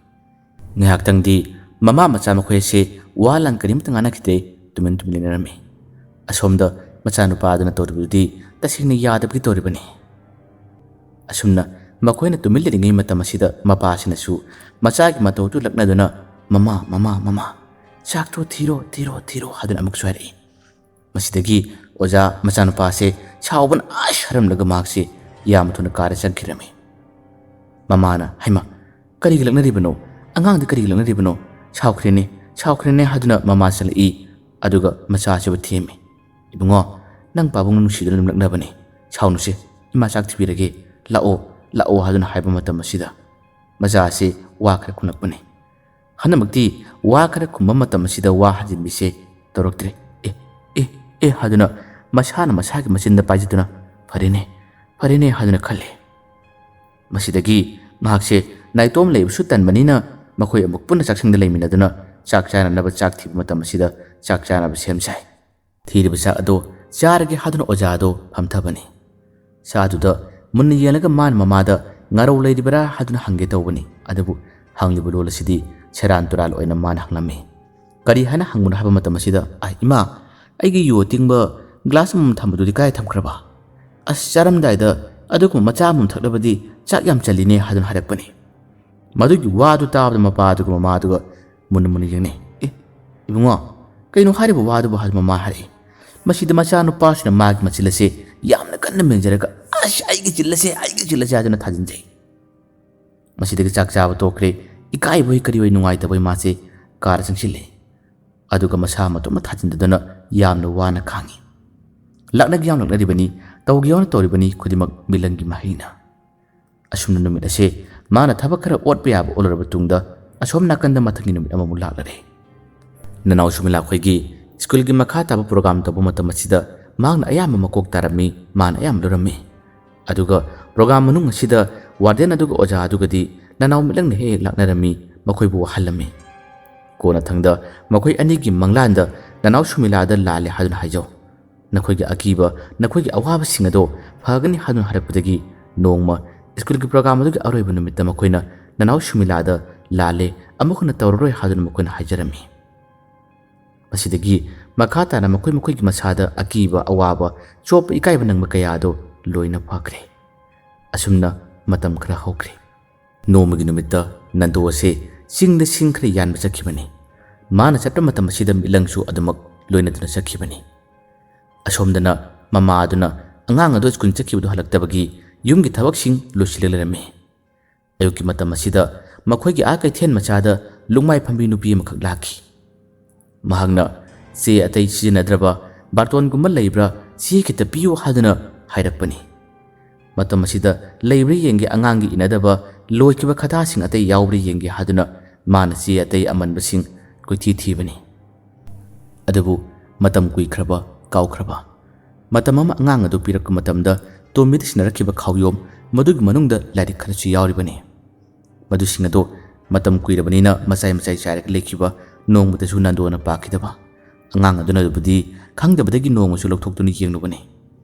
ꯉꯥꯏꯍꯥꯛꯇꯪꯗꯤ ꯃꯃꯥ ꯃꯆꯥ ꯃꯈꯣꯏ ꯑꯁꯤ ꯋꯥ ꯂꯥꯟ ꯀꯔꯤꯃꯠꯇ ꯉꯥꯡꯅꯈꯤꯗꯦ, ꯇꯨꯃꯤꯟ ꯇꯨꯃꯤꯟ ꯂꯩꯅꯔꯝꯃꯤ꯫ ꯑꯁꯣꯝꯗ ꯃꯆꯥꯅꯨꯄꯥ ꯑꯗꯨꯅ ꯇꯧꯔꯤꯕꯗꯨꯗꯤ ꯇꯁꯦꯡꯅ ꯌꯥꯗꯕꯒꯤ ꯇꯧꯔꯤꯕꯅꯤ꯫ ꯑꯁꯨꯝꯅ ꯃꯈꯣꯏꯅ ꯇꯨꯃꯤꯟ ꯂꯩꯔꯤꯉꯩ ꯃꯇꯝ ꯑꯁꯤꯗ ꯃꯄꯥꯁꯤꯅꯁꯨ ꯃꯆꯥꯒꯤ ꯃꯇꯧ ꯑꯗꯨ ꯂꯛꯅꯗꯨꯅ, "ꯃꯃꯥ, ꯃꯃꯥ, ꯃꯃꯥ, ꯆꯥꯛꯇꯣ ꯊꯤꯔꯣ, ꯊꯤꯔꯣ, ꯊꯤꯔꯣ" ꯍꯥꯏꯗꯨꯅ ꯑꯃꯨꯛꯁꯨ ꯍꯥꯏꯔꯛꯏ꯫ ꯃꯁꯤꯗꯒꯤ ꯑꯣꯖꯥ ꯃꯆꯥꯅꯨꯄꯥꯁꯦ ꯁꯥꯎꯕꯅ ꯑꯁ ꯍꯥꯏꯔꯝꯂꯒ ꯃꯍꯥꯛꯁꯦ ꯌꯥꯝ ꯊꯨꯅ ꯀꯥꯗ ꯆꯪꯈꯤꯔꯝꯃꯤ꯫ ꯃꯃꯥꯅ, "ꯍꯩꯃꯥ, ꯀꯔꯤꯒꯤ ꯂꯛꯅꯔꯤꯕꯅꯣ? ꯑꯉꯥꯡꯗ ꯀꯔꯤꯒꯤ ꯂꯛꯅꯔꯤꯕꯅꯣ? ꯁꯥꯎꯈ꯭ꯔꯦꯅꯦ, ꯁꯥꯎꯈ꯭ꯔꯦꯅꯦ" ꯍꯥꯏꯗꯨꯅ ꯃꯃꯥ ꯆꯪꯂꯛꯏ꯫ ꯑꯗꯨꯒ ꯃꯆꯥꯁꯤꯕꯨ ꯊꯦꯝꯃꯤ꯫ "ꯏꯕꯨꯡꯉꯣ, ꯅꯪ ꯄꯥꯕꯨꯡꯅ ꯅꯨꯡꯁꯤꯗꯨꯅ ꯑꯗꯨꯝ ꯂꯛꯅꯕꯅꯤ꯫ ꯁꯥꯎꯅꯨꯁꯦ, ꯏꯃꯥ ꯆꯥꯛ ꯊꯤꯕꯤꯔꯒꯦ, ꯂꯥꯛꯑꯣ, ꯂꯥꯛꯑꯣ" ꯍꯥꯏꯗꯨꯅ ꯍꯥꯏꯕ ꯃꯇꯝ ꯑꯁꯤꯗ ꯃꯆꯥ ꯑꯁꯤ ꯋꯥ ꯈꯔ ꯈꯨꯝꯂꯛꯄꯅꯤ꯫ ꯍꯟꯗꯛꯃꯛꯇꯤ ꯋꯥ ꯈꯔ ꯈꯨꯝꯕ ꯃꯇꯝ ꯑꯁꯤꯗ ꯋꯥ ꯍꯟꯖꯤꯟꯕꯤꯁꯦ ꯇꯧꯔꯛꯇ꯭ꯔꯦ꯫ "ꯑꯦ, ꯑꯦ, ꯑꯦ" ꯍꯥꯏꯗꯨꯅ ꯃꯁꯥꯅ ꯃꯁꯥꯒꯤ ꯃꯆꯤꯟꯗ ꯄꯥꯏꯖꯗꯨꯅ, "ꯐꯔꯦꯅꯦ, ꯐꯔꯦꯅꯦ" ꯍꯥꯏꯗꯨꯅ ꯈꯜꯂꯦ꯫ ꯃꯁꯤꯗꯒꯤ ꯃꯍꯥꯛꯁꯦ ꯅꯥꯏꯇꯣꯝ ꯂꯩꯕꯁꯨ ꯇꯟꯕꯅꯤꯅ ꯃꯈꯣꯏ ꯑꯃꯨꯛ ꯄꯨꯟꯅ ꯆꯥꯛꯁꯪꯗ ꯂꯩꯃꯤꯟꯅꯗꯨꯅ ꯆꯥꯛ ꯆꯥꯅꯅꯕ ꯆꯥꯛ ꯊꯤꯕ ꯃꯇꯝ ꯑꯁꯤꯗ ꯆꯥꯛ ꯆꯥꯅꯕ ꯁꯦꯝ ꯁꯥꯏ꯫ ꯊꯤꯔꯤꯕ ꯆꯥꯛ ꯑꯗꯣ ꯆꯥꯔꯒꯦ ꯍꯥꯏꯗꯨꯅ ꯑꯣꯖꯥ ꯑꯗꯣ ꯐꯝꯊꯕꯅꯤ꯫ ꯆꯥꯛ ꯑꯗꯨꯗ ꯃꯨꯟꯅ ꯌꯦꯡꯂꯒ ꯃꯥꯅ ꯃꯃꯥꯗ ꯉꯥꯔꯧ ꯂꯩꯔꯤꯕꯔꯥ ꯍꯥꯏꯗꯨꯅ ꯍꯪꯒꯦ ꯇꯧꯕꯅꯤ꯫ ꯑꯗꯨꯕꯨ ꯍꯪꯂꯤꯕ ꯂꯣꯜ ꯑꯁꯤꯗꯤ ꯁꯦꯔꯥꯟ ꯇꯨꯔꯥꯟ ꯑꯣꯏꯅ ꯃꯥꯅ ꯍꯪꯂꯝꯃꯤ꯫ ꯀꯔꯤ ꯍꯥꯏꯅ ꯍꯪꯕꯅꯣ ꯍꯥꯏꯕ ꯃꯇꯝ ꯑꯁꯤꯗ, "ꯑ, ꯏꯃꯥ, ꯑꯩꯒꯤ ꯌꯨ ꯑꯇꯤꯡꯕ ꯒ꯭ꯂꯥꯁ ꯑꯃꯃꯝ ꯊꯝꯕꯗꯨꯗꯤ ꯀꯥꯏ ꯊꯝꯈ꯭ꯔꯕ? ꯑꯁ, ꯆꯥꯔꯝꯗꯥꯏꯗ ꯑꯗꯨꯒꯨꯝꯕ ꯃꯆꯥ ꯑꯃꯃꯝ ꯊꯛꯂꯕꯗꯤ ꯆꯥꯛ ꯌꯥꯝ ꯆꯜꯂꯤꯅꯦ" ꯍꯥꯏꯗꯨꯅ ꯍꯥꯏꯔꯛꯄꯅꯤ꯫ ꯃꯗꯨꯒꯤ ꯋꯥꯗꯨ ꯇꯥꯕꯗ ꯃꯄꯥꯗꯨꯒ ꯃꯃꯥꯗꯨꯒ ꯃꯨꯟꯅ ꯃꯨꯟꯅ ꯌꯦꯡꯅꯩ꯫ "ꯑꯦ, ꯏꯕꯨꯡꯉꯣ, ꯀꯩꯅꯣ ꯍꯥꯏꯔꯤꯕ ꯋꯥꯗꯨꯕꯨ?" ꯍꯥꯏꯗꯨꯅ ꯃꯃꯥ ꯍꯥꯏꯔꯛꯏ꯫ ꯃꯁꯤꯗ ꯃꯆꯥꯅꯨꯄꯥꯁꯤꯅ ꯃꯥꯒꯤ ꯃꯆꯤꯜ ꯑꯁꯦ ꯌꯥꯝꯅ ꯀꯟꯅ ꯃꯦꯟꯖꯔꯒ, "ꯑꯁ, ꯑꯩꯒꯤ ꯆꯤꯜ ꯑꯁꯦ, ꯑꯩꯒꯤ ꯆꯤꯜ ꯑꯁꯦ" ꯍꯥꯏꯗꯨꯅ ꯊꯥꯖꯤꯟꯖꯩ꯫ ꯃꯁꯤꯗꯒꯤ ꯆꯥꯛ ꯆꯥꯕ ꯇꯣꯛꯈ꯭ꯔꯦ꯫ ꯏꯀꯥꯏꯕꯣꯏ ꯀꯔꯤꯑꯣꯏ ꯅꯨꯡꯉꯥꯏꯇꯕꯣꯏ ꯃꯥꯁꯦ ꯀꯥꯗ ꯆꯪꯁꯤꯜꯂꯦ꯫ ꯑꯗꯨꯒ ꯃꯁꯥ ꯃꯇꯣꯝꯇ ꯊꯥꯖꯤꯟꯗꯗꯨꯅ ꯌꯥꯝꯅ ꯋꯥꯅ ꯈꯥꯡꯉꯤ꯫ ꯂꯥꯛꯅꯒꯦ ꯌꯥꯝ ꯂꯥꯛꯅꯔꯤꯕꯅꯤ, ꯇꯧꯒꯦ ꯌꯥꯎꯅ ꯇꯧꯔꯤꯕꯅꯤ, ꯈꯨꯗꯤꯡꯃꯛ ꯃꯤꯠꯂꯪꯒꯤ ꯃꯍꯩꯅ꯫ ꯑꯁꯨꯝꯅ ꯅꯨꯃꯤꯠ ꯑꯁꯦ ꯃꯥꯅ ꯊꯕꯛ ꯈꯔ ꯑꯣꯠꯄ ꯌꯥꯕ ꯑꯣꯠꯂꯨꯔꯕ ꯇꯨꯡꯗ, ꯑꯁꯣꯝ ꯅꯥꯀꯟꯗ ꯃꯊꯪꯒꯤ ꯅꯨꯃꯤꯠ ꯑꯃꯃꯨꯛ ꯂꯥꯛꯂꯔꯦ꯫ ꯅꯅꯥꯎ ꯁꯨꯃꯤꯂꯥ ꯑꯩꯈꯣꯏꯒꯤ ꯁ꯭ꯀꯨꯜꯒꯤ ꯃꯈꯥ ꯇꯥꯕ ꯄ꯭ꯔꯣꯒ꯭ꯔꯥꯝ ꯇꯧꯕ ꯃꯇꯝ ꯑꯁꯤꯗ ꯃꯍꯥꯛꯅ ꯑꯌꯥꯝꯕ ꯃꯀꯣꯛ ꯇꯥꯔꯝꯃꯤ, ꯃꯥꯅ ꯑꯌꯥꯝꯕ ꯂꯧꯔꯝꯃꯤ꯫ ꯑꯗꯨꯒ ꯄ꯭ꯔꯣꯒ꯭ꯔꯥꯝ ꯃꯅꯨꯡ ꯑꯁꯤꯗ ꯋꯥꯔꯗꯦꯟ ꯑꯗꯨꯒ ꯑꯣꯖꯥ ꯑꯗꯨꯒꯗꯤ ꯅꯅꯥꯎ ꯃꯤꯠꯂꯪꯅ ꯍꯦꯛ ꯍꯦꯛ ꯂꯥꯛꯅꯔꯝꯃꯤ, ꯃꯈꯣꯏꯕꯨ ꯋꯥꯍꯜꯂꯝꯃꯤ꯫ ꯀꯣꯟꯅꯊꯪꯗ ꯃꯈꯣꯏ ꯑꯅꯤꯒꯤ ꯃꯪꯂꯥꯟꯗ ꯅꯅꯥꯎ ꯁꯨꯃꯤꯂꯥꯗ ꯂꯥꯜꯂꯦ ꯍꯥꯏꯗꯨꯅ ꯍꯥꯏꯖꯧ꯫ ꯅꯈꯣꯏꯒꯤ ꯑꯀꯤꯕ, ꯅꯈꯣꯏꯒꯤ ꯑꯋꯥꯕꯁꯤꯡ ꯑꯗꯣ ꯐꯒꯅꯤ ꯍꯥꯏꯗꯨꯅ ꯍꯥꯏꯔꯛꯄꯗꯒꯤ ꯅꯣꯡꯃ ꯁ꯭ꯀꯨꯜꯒꯤ ꯄ꯭ꯔꯣꯒ꯭ꯔꯥꯝ ꯑꯗꯨꯒꯤ ꯑꯔꯣꯏꯕ ꯅꯨꯃꯤꯠꯇ ꯃꯈꯣꯏꯅ ꯅꯅꯥꯎ ꯁꯨꯃꯤꯂꯥꯗ ꯂꯥꯜꯂꯦ, ꯑꯃꯨꯛ ꯍꯟꯅ ꯇꯧꯔꯔꯣꯏ ꯍꯥꯏꯗꯨꯅ ꯃꯈꯣꯏꯅ ꯍꯥꯏꯖꯔꯝꯃꯤ꯫ ꯃꯁꯤꯗꯒꯤ ꯃꯈꯥ ꯇꯥꯅ ꯃꯈꯣꯏ ꯃꯈꯣꯏꯒꯤ ꯃꯁꯥꯗ ꯑꯀꯤꯕ, ꯑꯋꯥꯕ, ꯆꯣꯞꯄ, ꯏꯀꯥꯏꯕ ꯅꯪꯕ ꯀꯌꯥ ꯑꯗꯣ ꯂꯣꯏꯅ ꯐꯈ꯭ꯔꯦ꯫ ꯑꯁꯨꯝꯅ ꯃꯇꯝ ꯈꯔ ꯍꯧꯈ꯭ꯔꯦ꯫ ꯅꯣꯡꯃꯒꯤ ꯅꯨꯃꯤꯠꯇ ꯅꯟꯗꯣ ꯑꯁꯦ ꯆꯤꯡꯗ ꯁꯤꯡ ꯈꯔ ꯌꯥꯟꯕ ꯆꯠꯈꯤꯕꯅꯤ꯫ ꯃꯥꯅ ꯆꯠꯄ ꯃꯇꯝ ꯑꯁꯤꯗ ꯃꯤꯠꯂꯪꯁꯨ ꯑꯗꯨꯃꯛ ꯂꯣꯏꯅꯗꯨꯅ ꯆꯠꯈꯤꯕꯅꯤ꯫ ꯑꯁꯣꯝꯗꯅ ꯃꯃꯥ ꯑꯗꯨꯅ ꯑꯉꯥꯡ ꯑꯗꯨ ꯁ꯭ꯀꯨꯜ ꯆꯠꯈꯤꯕꯗꯨ ꯍꯜꯂꯛꯇꯕꯒꯤ ꯌꯨꯝꯒꯤ ꯊꯕꯛꯁꯤꯡ ꯂꯣꯏꯁꯤꯜꯂꯒ ꯂꯩꯔꯝꯃꯤ꯫ ꯑꯌꯨꯛꯀꯤ ꯃꯇꯝ ꯑꯁꯤꯗ ꯃꯈꯣꯏꯒꯤ ꯑꯥ ꯀꯩꯊꯦꯜ ꯃꯆꯥꯗ ꯂꯨꯛꯃꯥꯏ ꯐꯝꯕꯤ ꯅꯨꯄꯤ ꯑꯃꯈꯛ ꯂꯥꯛꯈꯤ꯫ ꯃꯍꯥꯛꯅ "ꯆꯦ ꯑꯇꯩ ꯁꯤꯖꯤꯟꯅꯗ꯭ꯔꯕ ꯕꯥꯔꯇꯣꯟꯒꯨꯝꯕ ꯂꯩꯕ꯭ꯔꯥ? ꯆꯦ ꯈꯤꯇ ꯄꯤꯌꯨ" ꯍꯥꯏꯗꯨꯅ ꯍꯥꯏꯔꯛꯄꯅꯤ꯫ ꯃꯇꯝ ꯑꯁꯤꯗ ꯂꯩꯕ꯭ꯔꯥ ꯌꯦꯡꯒꯦ, ꯑꯉꯥꯡꯒꯤ ꯏꯅꯗꯕ ꯂꯣꯏꯈꯤꯕ ꯈꯗꯥꯁꯤꯡ ꯑꯇꯩ ꯌꯥꯎꯕ꯭ꯔꯥ ꯌꯦꯡꯒꯦ ꯍꯥꯏꯗꯨꯅ ꯃꯥꯅ ꯆꯦ ꯑꯇꯩ ꯑꯃꯟꯕꯁꯤꯡ ꯀꯣꯏꯊꯤ ꯊꯤꯕꯅꯤ꯫ ꯑꯗꯨꯕꯨ ꯃꯇꯝ ꯀꯨꯏꯈ꯭ꯔꯕ, ꯀꯥꯎꯈ꯭ꯔꯕ꯫ ꯃꯇꯝ ꯑꯃ ꯑꯉꯥꯡ ꯑꯗꯨ ꯄꯤꯔꯛꯄ ꯃꯇꯝꯗ ꯇꯣꯝꯕꯤꯗ ꯁꯤꯟꯅꯔꯛꯈꯤꯕ ꯈꯥꯎꯌꯣꯝ, ꯃꯗꯨꯒꯤ ꯃꯅꯨꯡꯗ ꯂꯥꯏꯔꯤꯛ ꯈꯔꯁꯨ ꯌꯥꯎꯔꯤꯕꯅꯤ꯫ ꯃꯗꯨꯁꯤꯡ ꯑꯗꯨ ꯃꯇꯝ ꯀꯨꯏꯔꯕꯅꯤꯅ ꯃꯆꯥꯏ ꯃꯆꯥꯏ ꯆꯥꯏꯔꯒ ꯂꯩꯈꯤꯕ, ꯅꯣꯡꯃꯇꯁꯨ ꯅꯟꯗꯣꯅ ꯄꯥꯈꯤꯗꯕ꯫ ꯑꯉꯥꯡ ꯑꯗꯨꯅ ꯑꯗꯨꯕꯨꯗꯤ ꯈꯪꯗꯕꯗꯒꯤ ꯅꯣꯡꯃꯁꯨ ꯂꯧꯊꯣꯛꯇꯨꯅ ꯌꯦꯡꯂꯨꯕꯅꯤ꯫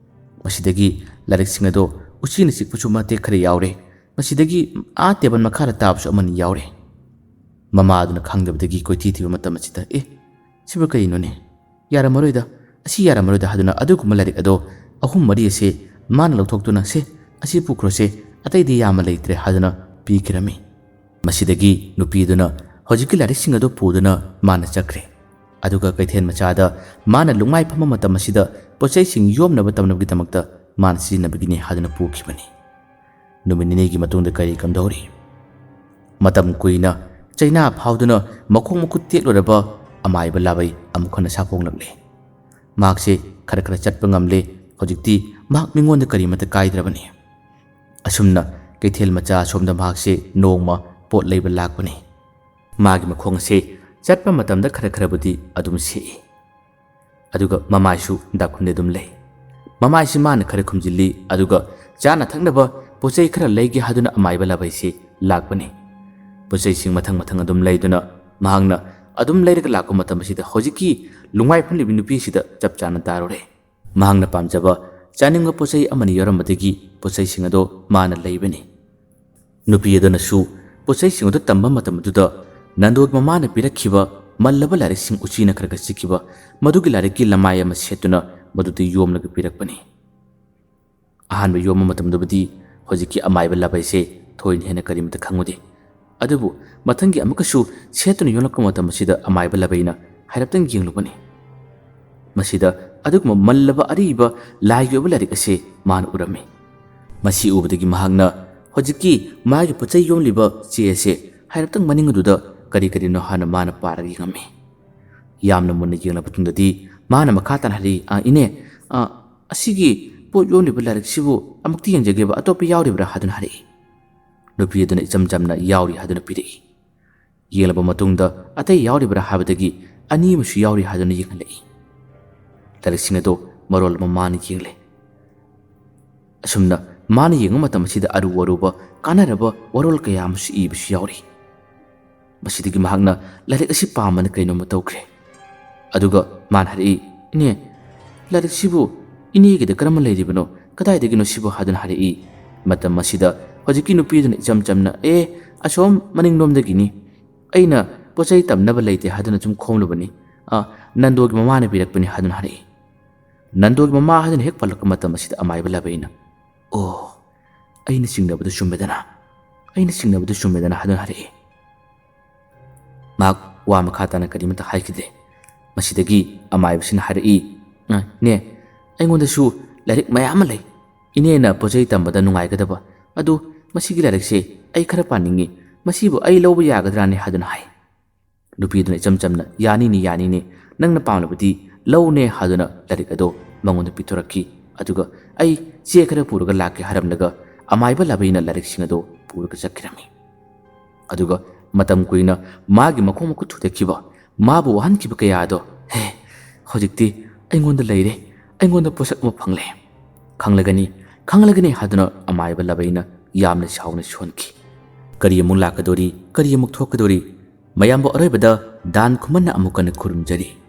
ꯃꯁꯤꯗꯒꯤ ꯂꯥꯏꯔꯤꯛꯁꯤꯡ ꯑꯗꯨ ꯎꯆꯤꯅ ꯆꯤꯛꯄꯁꯨ ꯃꯇꯦꯛ ꯈꯔ ꯌꯥꯎꯔꯦ꯫ ꯃꯁꯤꯗꯒꯤ ꯑꯥ ꯇꯦꯕꯜ ꯃꯈꯥꯗ ꯇꯥꯕꯁꯨ ꯑꯃꯅꯤ ꯌꯥꯎꯔꯦ꯫ ꯃꯃꯥ ꯑꯗꯨꯅ ꯈꯪꯗꯕꯗꯒꯤ ꯀꯣꯏꯊꯤ ꯊꯤꯕ ꯃꯇꯝ ꯑꯁꯤꯗ, "ꯑꯦ, ꯁꯤꯕꯨ ꯀꯔꯤꯅꯣꯅꯦ? ꯌꯥꯔꯝꯃꯔꯣꯏꯗ, ꯑꯁꯤ ꯌꯥꯔꯝꯃꯔꯣꯏꯗ" ꯍꯥꯏꯗꯨꯅ ꯑꯗꯨꯒꯨꯝꯕ ꯂꯥꯏꯔꯤꯛ ꯑꯗꯣ ꯑꯍꯨꯝ ꯃꯔꯤ ꯑꯁꯦ ꯃꯥꯅ ꯂꯧꯊꯣꯛꯇꯨꯅ, "ꯁꯦ, ꯑꯁꯤ ꯄꯨꯈ꯭ꯔꯣꯁꯦ, ꯑꯇꯩꯗꯤ ꯌꯥꯝꯅ ꯂꯩꯇ꯭ꯔꯦ" ꯍꯥꯏꯗꯨꯅ ꯄꯤꯈꯤꯔꯝꯃꯤ꯫ ꯃꯁꯤꯗꯒꯤ ꯅꯨꯄꯤꯗꯨꯅ ꯍꯧꯖꯤꯛꯀꯤ ꯂꯥꯏꯔꯤꯛꯁꯤꯡ ꯑꯗꯨ ꯄꯨꯗꯨꯅ ꯃꯥꯅ ꯆꯠꯈ꯭ꯔꯦ꯫ ꯑꯗꯨꯒ ꯀꯩꯊꯦꯜ ꯃꯆꯥꯗ ꯃꯥꯅ ꯂꯨꯡꯃꯥꯏ ꯐꯝꯕ ꯃꯇꯝ ꯑꯁꯤꯗ ꯄꯣꯠꯆꯩꯁꯤꯡ ꯌꯣꯝꯅꯕ ꯇꯝꯅꯕꯒꯤꯗꯃꯛꯇ ꯃꯥꯅ ꯁꯤꯖꯤꯟꯅꯕꯒꯤꯅꯤ ꯍꯥꯏꯗꯨꯅ ꯄꯨꯈꯤꯕꯅꯤ꯫ ꯅꯨꯃꯤꯠ ꯅꯤꯅꯤꯒꯤ ꯃꯇꯨꯡꯗ ꯀꯔꯤ ꯀꯝꯗꯧꯔꯤ? ꯃꯇꯝ ꯀꯨꯏꯅ ꯆꯩꯅꯥ ꯐꯥꯎꯗꯨꯅ ꯃꯈꯣꯡ ꯃꯈꯨꯠ ꯇꯦꯛꯂꯨꯔꯕ ꯑꯃꯥꯏꯕ ꯂꯥꯕꯩ ꯑꯃꯨꯛ ꯍꯟꯅ ꯁꯥꯐꯣꯡꯂꯛꯂꯦ꯫ ꯃꯍꯥꯛꯁꯦ ꯈꯔ ꯈꯔ ꯆꯠꯄ ꯉꯝꯂꯦ꯫ ꯍꯧꯖꯤꯛꯇꯤ ꯃꯍꯥꯛ ꯃꯤꯉꯣꯟꯗ ꯀꯔꯤꯃꯠꯇ ꯀꯥꯏꯗ꯭ꯔꯕꯅꯤ꯫ ꯑꯁꯨꯝꯅ ꯀꯩꯊꯦꯜ ꯃꯆꯥ ꯑꯁꯣꯝꯗ ꯃꯍꯥꯛꯁꯦ ꯅꯣꯡꯃ ꯄꯣꯠ ꯂꯩꯕ ꯂꯥꯛꯄꯅꯤ꯫ ꯃꯥꯒꯤ ꯃꯈꯣꯡ ꯑꯁꯦ ꯆꯠꯄ ꯃꯇꯝꯗ ꯈꯔ ꯈꯔꯕꯨꯗꯤ ꯑꯗꯨꯝ ꯁꯦꯛꯏ꯫ ꯑꯗꯨꯒ ꯃꯃꯥꯏꯁꯨ ꯗꯥꯛꯈꯨꯝꯗꯤ ꯑꯗꯨꯝ ꯂꯩ꯫ ꯃꯃꯥꯏꯁꯤ ꯃꯥꯅ ꯈꯔ ꯈꯨꯝꯖꯤꯜꯂꯤ, ꯑꯗꯨꯒ ꯆꯥꯅ ꯊꯛꯅꯕ ꯄꯣꯠꯆꯩ ꯈꯔ ꯂꯩꯒꯦ ꯍꯥꯏꯗꯨꯅ ꯑꯃꯥꯏꯕ ꯂꯥꯕꯩꯁꯤ ꯂꯥꯛꯄꯅꯤ꯫ ꯄꯣꯠꯆꯩꯁꯤꯡ ꯃꯊꯪ ꯃꯊꯪ ꯑꯗꯨꯝ ꯂꯩꯗꯨꯅ ꯃꯍꯥꯛꯅ ꯑꯗꯨꯝ ꯂꯩꯔꯒ ꯂꯥꯛꯄ ꯃꯇꯝ ꯑꯁꯤꯗ ꯍꯧꯖꯤꯛꯀꯤ ꯂꯨꯡꯃꯥꯏ ꯐꯝꯂꯤꯕꯤ ꯅꯨꯄꯤꯁꯤꯗ ꯆꯞ ꯆꯥꯅ ꯇꯥꯔꯨꯔꯦ꯫ ꯃꯍꯥꯛꯅ ꯄꯥꯝꯖꯕ ꯆꯥꯅꯤꯡꯕ ꯄꯣꯠꯆꯩ ꯑꯃꯅꯤ ꯌꯥꯎꯔꯝꯕꯗꯒꯤ ꯄꯣꯠꯆꯩꯁꯤꯡ ꯑꯗꯣ ꯃꯥꯅ ꯂꯩꯕꯅꯤ꯫ ꯅꯨꯄꯤ ꯑꯗꯨꯅꯁꯨ ꯄꯣꯠꯆꯩꯁꯤꯡ ꯑꯗꯨ ꯇꯝꯕ ꯃꯇꯝ ꯑꯗꯨꯗ ꯅꯟꯗꯣꯒꯤ ꯃꯃꯥꯅ ꯄꯤꯔꯛꯈꯤꯕ ꯃꯜꯂꯕ ꯂꯥꯏꯔꯤꯛꯁꯤꯡ ꯎꯆꯤꯅ ꯈꯔ ꯈꯔ ꯆꯤꯛꯈꯤꯕ ꯃꯗꯨꯒꯤ ꯂꯥꯏꯔꯤꯛꯀꯤ ꯂꯃꯥꯏ ꯑꯃ ꯁꯦꯠꯇꯨꯅ ꯃꯗꯨꯗ ꯌꯣꯝꯂꯒ ꯄꯤꯔꯛꯄꯅꯤ꯫ ꯑꯍꯥꯟꯕ ꯌꯣꯝꯕ ꯃꯇꯝꯗꯕꯨꯗꯤ ꯍꯧꯖꯤꯛꯀꯤ ꯑꯃꯥꯏꯕ ꯂꯥꯕꯩꯁꯦ ꯊꯣꯏꯅ ꯍꯦꯟꯅ ꯀꯔꯤꯃꯇ ꯈꯪꯉꯨꯗꯦ꯫ ꯑꯗꯨꯕꯨ ꯃꯊꯪꯒꯤ ꯑꯃꯨꯛꯀꯁꯨ ꯁꯦꯠꯇꯨꯅ ꯌꯣꯝꯂꯛꯄ ꯃꯇꯝ ꯑꯁꯤꯗ ꯑꯃꯥꯏꯕ ꯂꯥꯕꯩꯅ ꯍꯥꯏꯔꯞꯇꯪ ꯌꯦꯡꯂꯨꯕꯅꯤ꯫ ꯃꯁꯤꯗ ꯑꯗꯨꯒꯨꯝꯕ ꯃꯜꯂꯕ ꯑꯔꯤꯕ ꯂꯥꯏꯒꯤ ꯑꯣꯏꯕ ꯂꯥꯏꯔꯤꯛ ꯑꯁꯦ ꯃꯥꯅ ꯎꯔꯝꯃꯤ꯫ ꯃꯁꯤ ꯎꯕꯗꯒꯤ ꯃꯍꯥꯛꯅ ꯍꯧꯖꯤꯛꯀꯤ ꯃꯥꯒꯤ ꯄꯣꯠꯆꯩ ꯌꯣꯝꯂꯤꯕ ꯆꯦ ꯑꯁꯦ ꯍꯥꯏꯔꯞꯇꯪ ꯃꯅꯤꯡ ꯑꯗꯨꯗ ꯀꯔꯤ ꯀꯔꯤꯅꯣ ꯍꯥꯟꯅ ꯃꯥꯅ ꯄꯥꯔꯒ ꯌꯦꯡꯉꯝꯃꯤ꯫ ꯌꯥꯝꯅ ꯃꯨꯟꯅ ꯌꯦꯡꯂꯕ ꯃꯇꯨꯡꯗꯗꯤ ꯃꯥꯅ ꯃꯈꯥ ꯇꯥꯅ ꯍꯥꯏꯔꯛꯏ, "ꯑꯥ, ꯏꯅꯦ, ꯑꯥ, ꯑꯁꯤꯒꯤ ꯄꯣꯠ ꯌꯣꯝꯂꯤꯕ ꯂꯥꯏꯔꯤꯛꯁꯤꯕꯨ ꯑꯃꯨꯛꯇ ꯌꯦꯡꯖꯒꯦꯕ, ꯑꯇꯣꯞꯄ ꯌꯥꯎꯔꯤꯕ꯭ꯔꯥ?" ꯍꯥꯏꯗꯨꯅ ꯍꯥꯏꯔꯛꯏ꯫ ꯅꯨꯄꯤ ꯑꯗꯨꯅ ꯏꯆꯝ ꯆꯝꯅ "ꯌꯥꯎꯔꯤ" ꯍꯥꯏꯗꯨꯅ ꯄꯤꯔꯛꯏ꯫ ꯌꯦꯡꯂꯕ ꯃꯇꯨꯡꯗ ꯑꯇꯩ ꯌꯥꯎꯔꯤꯕ꯭ꯔꯥ ꯍꯥꯏꯕꯗꯒꯤ "ꯑꯅꯤ ꯑꯃꯁꯨ ꯌꯥꯎꯔꯤ" ꯍꯥꯏꯗꯨꯅ ꯌꯦꯡꯍꯜꯂꯛꯏ꯫ ꯂꯥꯏꯔꯤꯛꯁꯤꯡ ꯑꯗꯨ ꯃꯔꯣꯜ ꯑꯃ ꯃꯥꯅ ꯌꯦꯡꯂꯦ꯫ ꯑꯁꯨꯝꯅ ꯃꯥꯅ ꯌꯦꯡꯕ ꯃꯇꯝ ꯑꯁꯤꯗ ꯑꯔꯨ ꯑꯔꯨꯕ ꯀꯥꯟꯅꯔꯕ ꯋꯥꯔꯣꯜ ꯀꯌꯥ ꯑꯃꯁꯨ ꯏꯕꯁꯨ ꯌꯥꯎꯔꯤ꯫ ꯃꯁꯤꯗꯒꯤ ꯃꯍꯥꯛꯅ ꯂꯥꯏꯔꯤꯛ ꯑꯁꯤ ꯄꯥꯝꯕꯅ ꯀꯩꯅꯣꯝꯃ ꯇꯧꯈ꯭ꯔꯦ꯫ ꯑꯗꯨꯒ ꯃꯥꯅ ꯍꯥꯏꯔꯛꯏ, "ꯏꯅꯦ, ꯂꯥꯏꯔꯤꯛꯁꯤꯕꯨ ꯏꯅꯦꯒꯤꯗ ꯀꯔꯝꯅ ꯂꯩꯔꯤꯕꯅꯣ? ꯀꯗꯥꯏꯗꯒꯤꯅꯣ ꯁꯤꯕꯨ?" ꯍꯥꯏꯗꯨꯅ ꯍꯥꯏꯔꯛꯏ꯫ ꯃꯇꯝ ꯑꯁꯤꯗ ꯍꯧꯖꯤꯛꯀꯤ ꯅꯨꯄꯤꯗꯨꯅ ꯏꯆꯝ ꯆꯝꯅ, "ꯑꯦ, ꯑꯁꯣꯝ ꯃꯅꯤꯡꯂꯣꯝꯗꯒꯤꯅꯤ꯫ ꯑꯩꯅ ꯄꯣꯠ ꯆꯩ ꯇꯝꯅꯕ ꯂꯩꯇꯦ ꯍꯥꯏꯗꯨꯅ ꯁꯨꯝ ꯈꯣꯝꯂꯨꯕꯅꯤ꯫ ꯑ, ꯅꯟꯗꯣꯒꯤ ꯃꯃꯥꯅ ꯄꯤꯔꯛꯄꯅꯤ" ꯍꯥꯏꯗꯨꯅ ꯍꯥꯏꯔꯛꯏ꯫ ꯅꯟꯗꯣꯒꯤ ꯃꯃꯥ ꯍꯥꯏꯗꯨꯅ ꯍꯦꯛ ꯄꯜꯂꯛꯄ ꯃꯇꯝ ꯑꯁꯤꯗ ꯑꯃꯥꯏꯕ ꯂꯥꯕꯩꯅ, "ꯑꯣ, "ꯑꯩꯅ ꯆꯤꯡꯅꯕꯗꯨ ꯆꯨꯝꯃꯦꯗꯅ, ꯑꯩꯅ ꯆꯤꯡꯅꯕꯗꯨ ꯆꯨꯝꯃꯦꯗꯅ" ꯍꯥꯏꯗꯨꯅ ꯍꯥꯏꯔꯛꯏ꯫ ꯃꯍꯥꯛ ꯋꯥ ꯃꯈꯥ ꯇꯥꯅ ꯀꯔꯤꯃꯠꯇ ꯍꯥꯏꯈꯤꯗꯦ꯫ ꯃꯁꯤꯗꯒꯤ ꯑꯃꯥꯏꯕꯁꯤꯅ ꯍꯥꯏꯔꯛꯏ, "ꯑ, ꯏꯅꯦ, ꯑꯩꯉꯣꯟꯗꯁꯨ ꯂꯥꯏꯔꯤꯛ ꯃꯌꯥꯝ ꯑꯃ ꯂꯩ꯫ ꯏꯅꯦꯅ ꯄꯣꯠꯆꯩ ꯇꯝꯕꯗ ꯅꯨꯡꯉꯥꯏꯒꯗꯕ꯫ ꯑꯗꯨ ꯃꯁꯤꯒꯤ ꯂꯥꯏꯔꯤꯛꯁꯦ ꯑꯩ ꯈꯔ ꯄꯥꯅꯤꯡꯉꯤ꯫ ꯃꯁꯤꯕꯨ ꯑꯩ ꯂꯧꯕ ꯌꯥꯒꯗ꯭ꯔꯥꯅꯦ?" ꯍꯥꯏꯗꯨꯅ ꯍꯥꯏ꯫ ꯅꯨꯄꯤꯗꯨꯅ ꯏꯆꯝ ꯆꯝꯅ, "ꯌꯥꯅꯤꯅꯦ, ꯌꯥꯅꯤꯅꯦ, ꯅꯪꯅ ꯄꯥꯝꯂꯕꯗꯤ ꯂꯧꯅꯦ" ꯍꯥꯏꯗꯨꯅ ꯂꯥꯏꯔꯤꯛ ꯑꯗꯣ ꯃꯉꯣꯟꯗ ꯄꯤꯊꯣꯔꯛꯈꯤ꯫ ꯑꯗꯨꯒ "ꯑꯩ ꯆꯦ ꯈꯔ ꯄꯨꯔꯒ ꯂꯥꯛꯀꯦ" ꯍꯥꯏꯔꯝꯂꯒ ꯑꯃꯥꯏꯕ ꯂꯥꯕꯩꯅ ꯂꯥꯏꯔꯤꯛꯁꯤꯡ ꯑꯗꯣ ꯄꯨꯔꯒ ꯆꯠꯈꯤꯔꯝꯃꯤ꯫ ꯑꯗꯨꯒ ꯃꯇꯝ ꯀꯨꯏꯅ ꯃꯥꯒꯤ ꯃꯈꯣꯡ ꯃꯈꯨꯠ ꯊꯨꯗꯦꯛꯈꯤꯕ, ꯃꯥꯕꯨ ꯋꯥꯍꯟꯈꯤꯕ ꯀꯌꯥ ꯑꯗꯣ, "ꯍꯦ, ꯍꯧꯖꯤꯛꯇꯤ ꯑꯩꯉꯣꯟꯗ ꯂꯩꯔꯦ, ꯑꯩꯉꯣꯟꯗ ꯄꯣꯠꯁꯛ ꯑꯃ ꯐꯪꯂꯦ꯫ ꯈꯪꯂꯒꯅꯤ, ꯈꯪꯂꯒꯅꯤ" ꯍꯥꯏꯗꯨꯅ ꯑꯃꯥꯏꯕ ꯂꯥꯕꯩꯅ ꯌꯥꯝꯅ ꯁꯥꯎꯅ ꯁꯣꯟꯈꯤ꯫ ꯀꯔꯤ ꯑꯃꯨꯛ ꯂꯥꯛꯀꯗꯣꯔꯤ, ꯀꯔꯤ ꯑꯃꯨꯛ ꯊꯣꯛꯀꯗꯣꯔꯤ? ꯃꯌꯥꯝꯕꯨ ꯑꯔꯣꯏꯕꯗ ꯗꯥꯟ ꯈꯨꯃꯟꯅ ꯑꯃꯨꯛ ꯍꯟꯅ ꯈꯨꯔꯨꯝꯖꯔꯤ꯫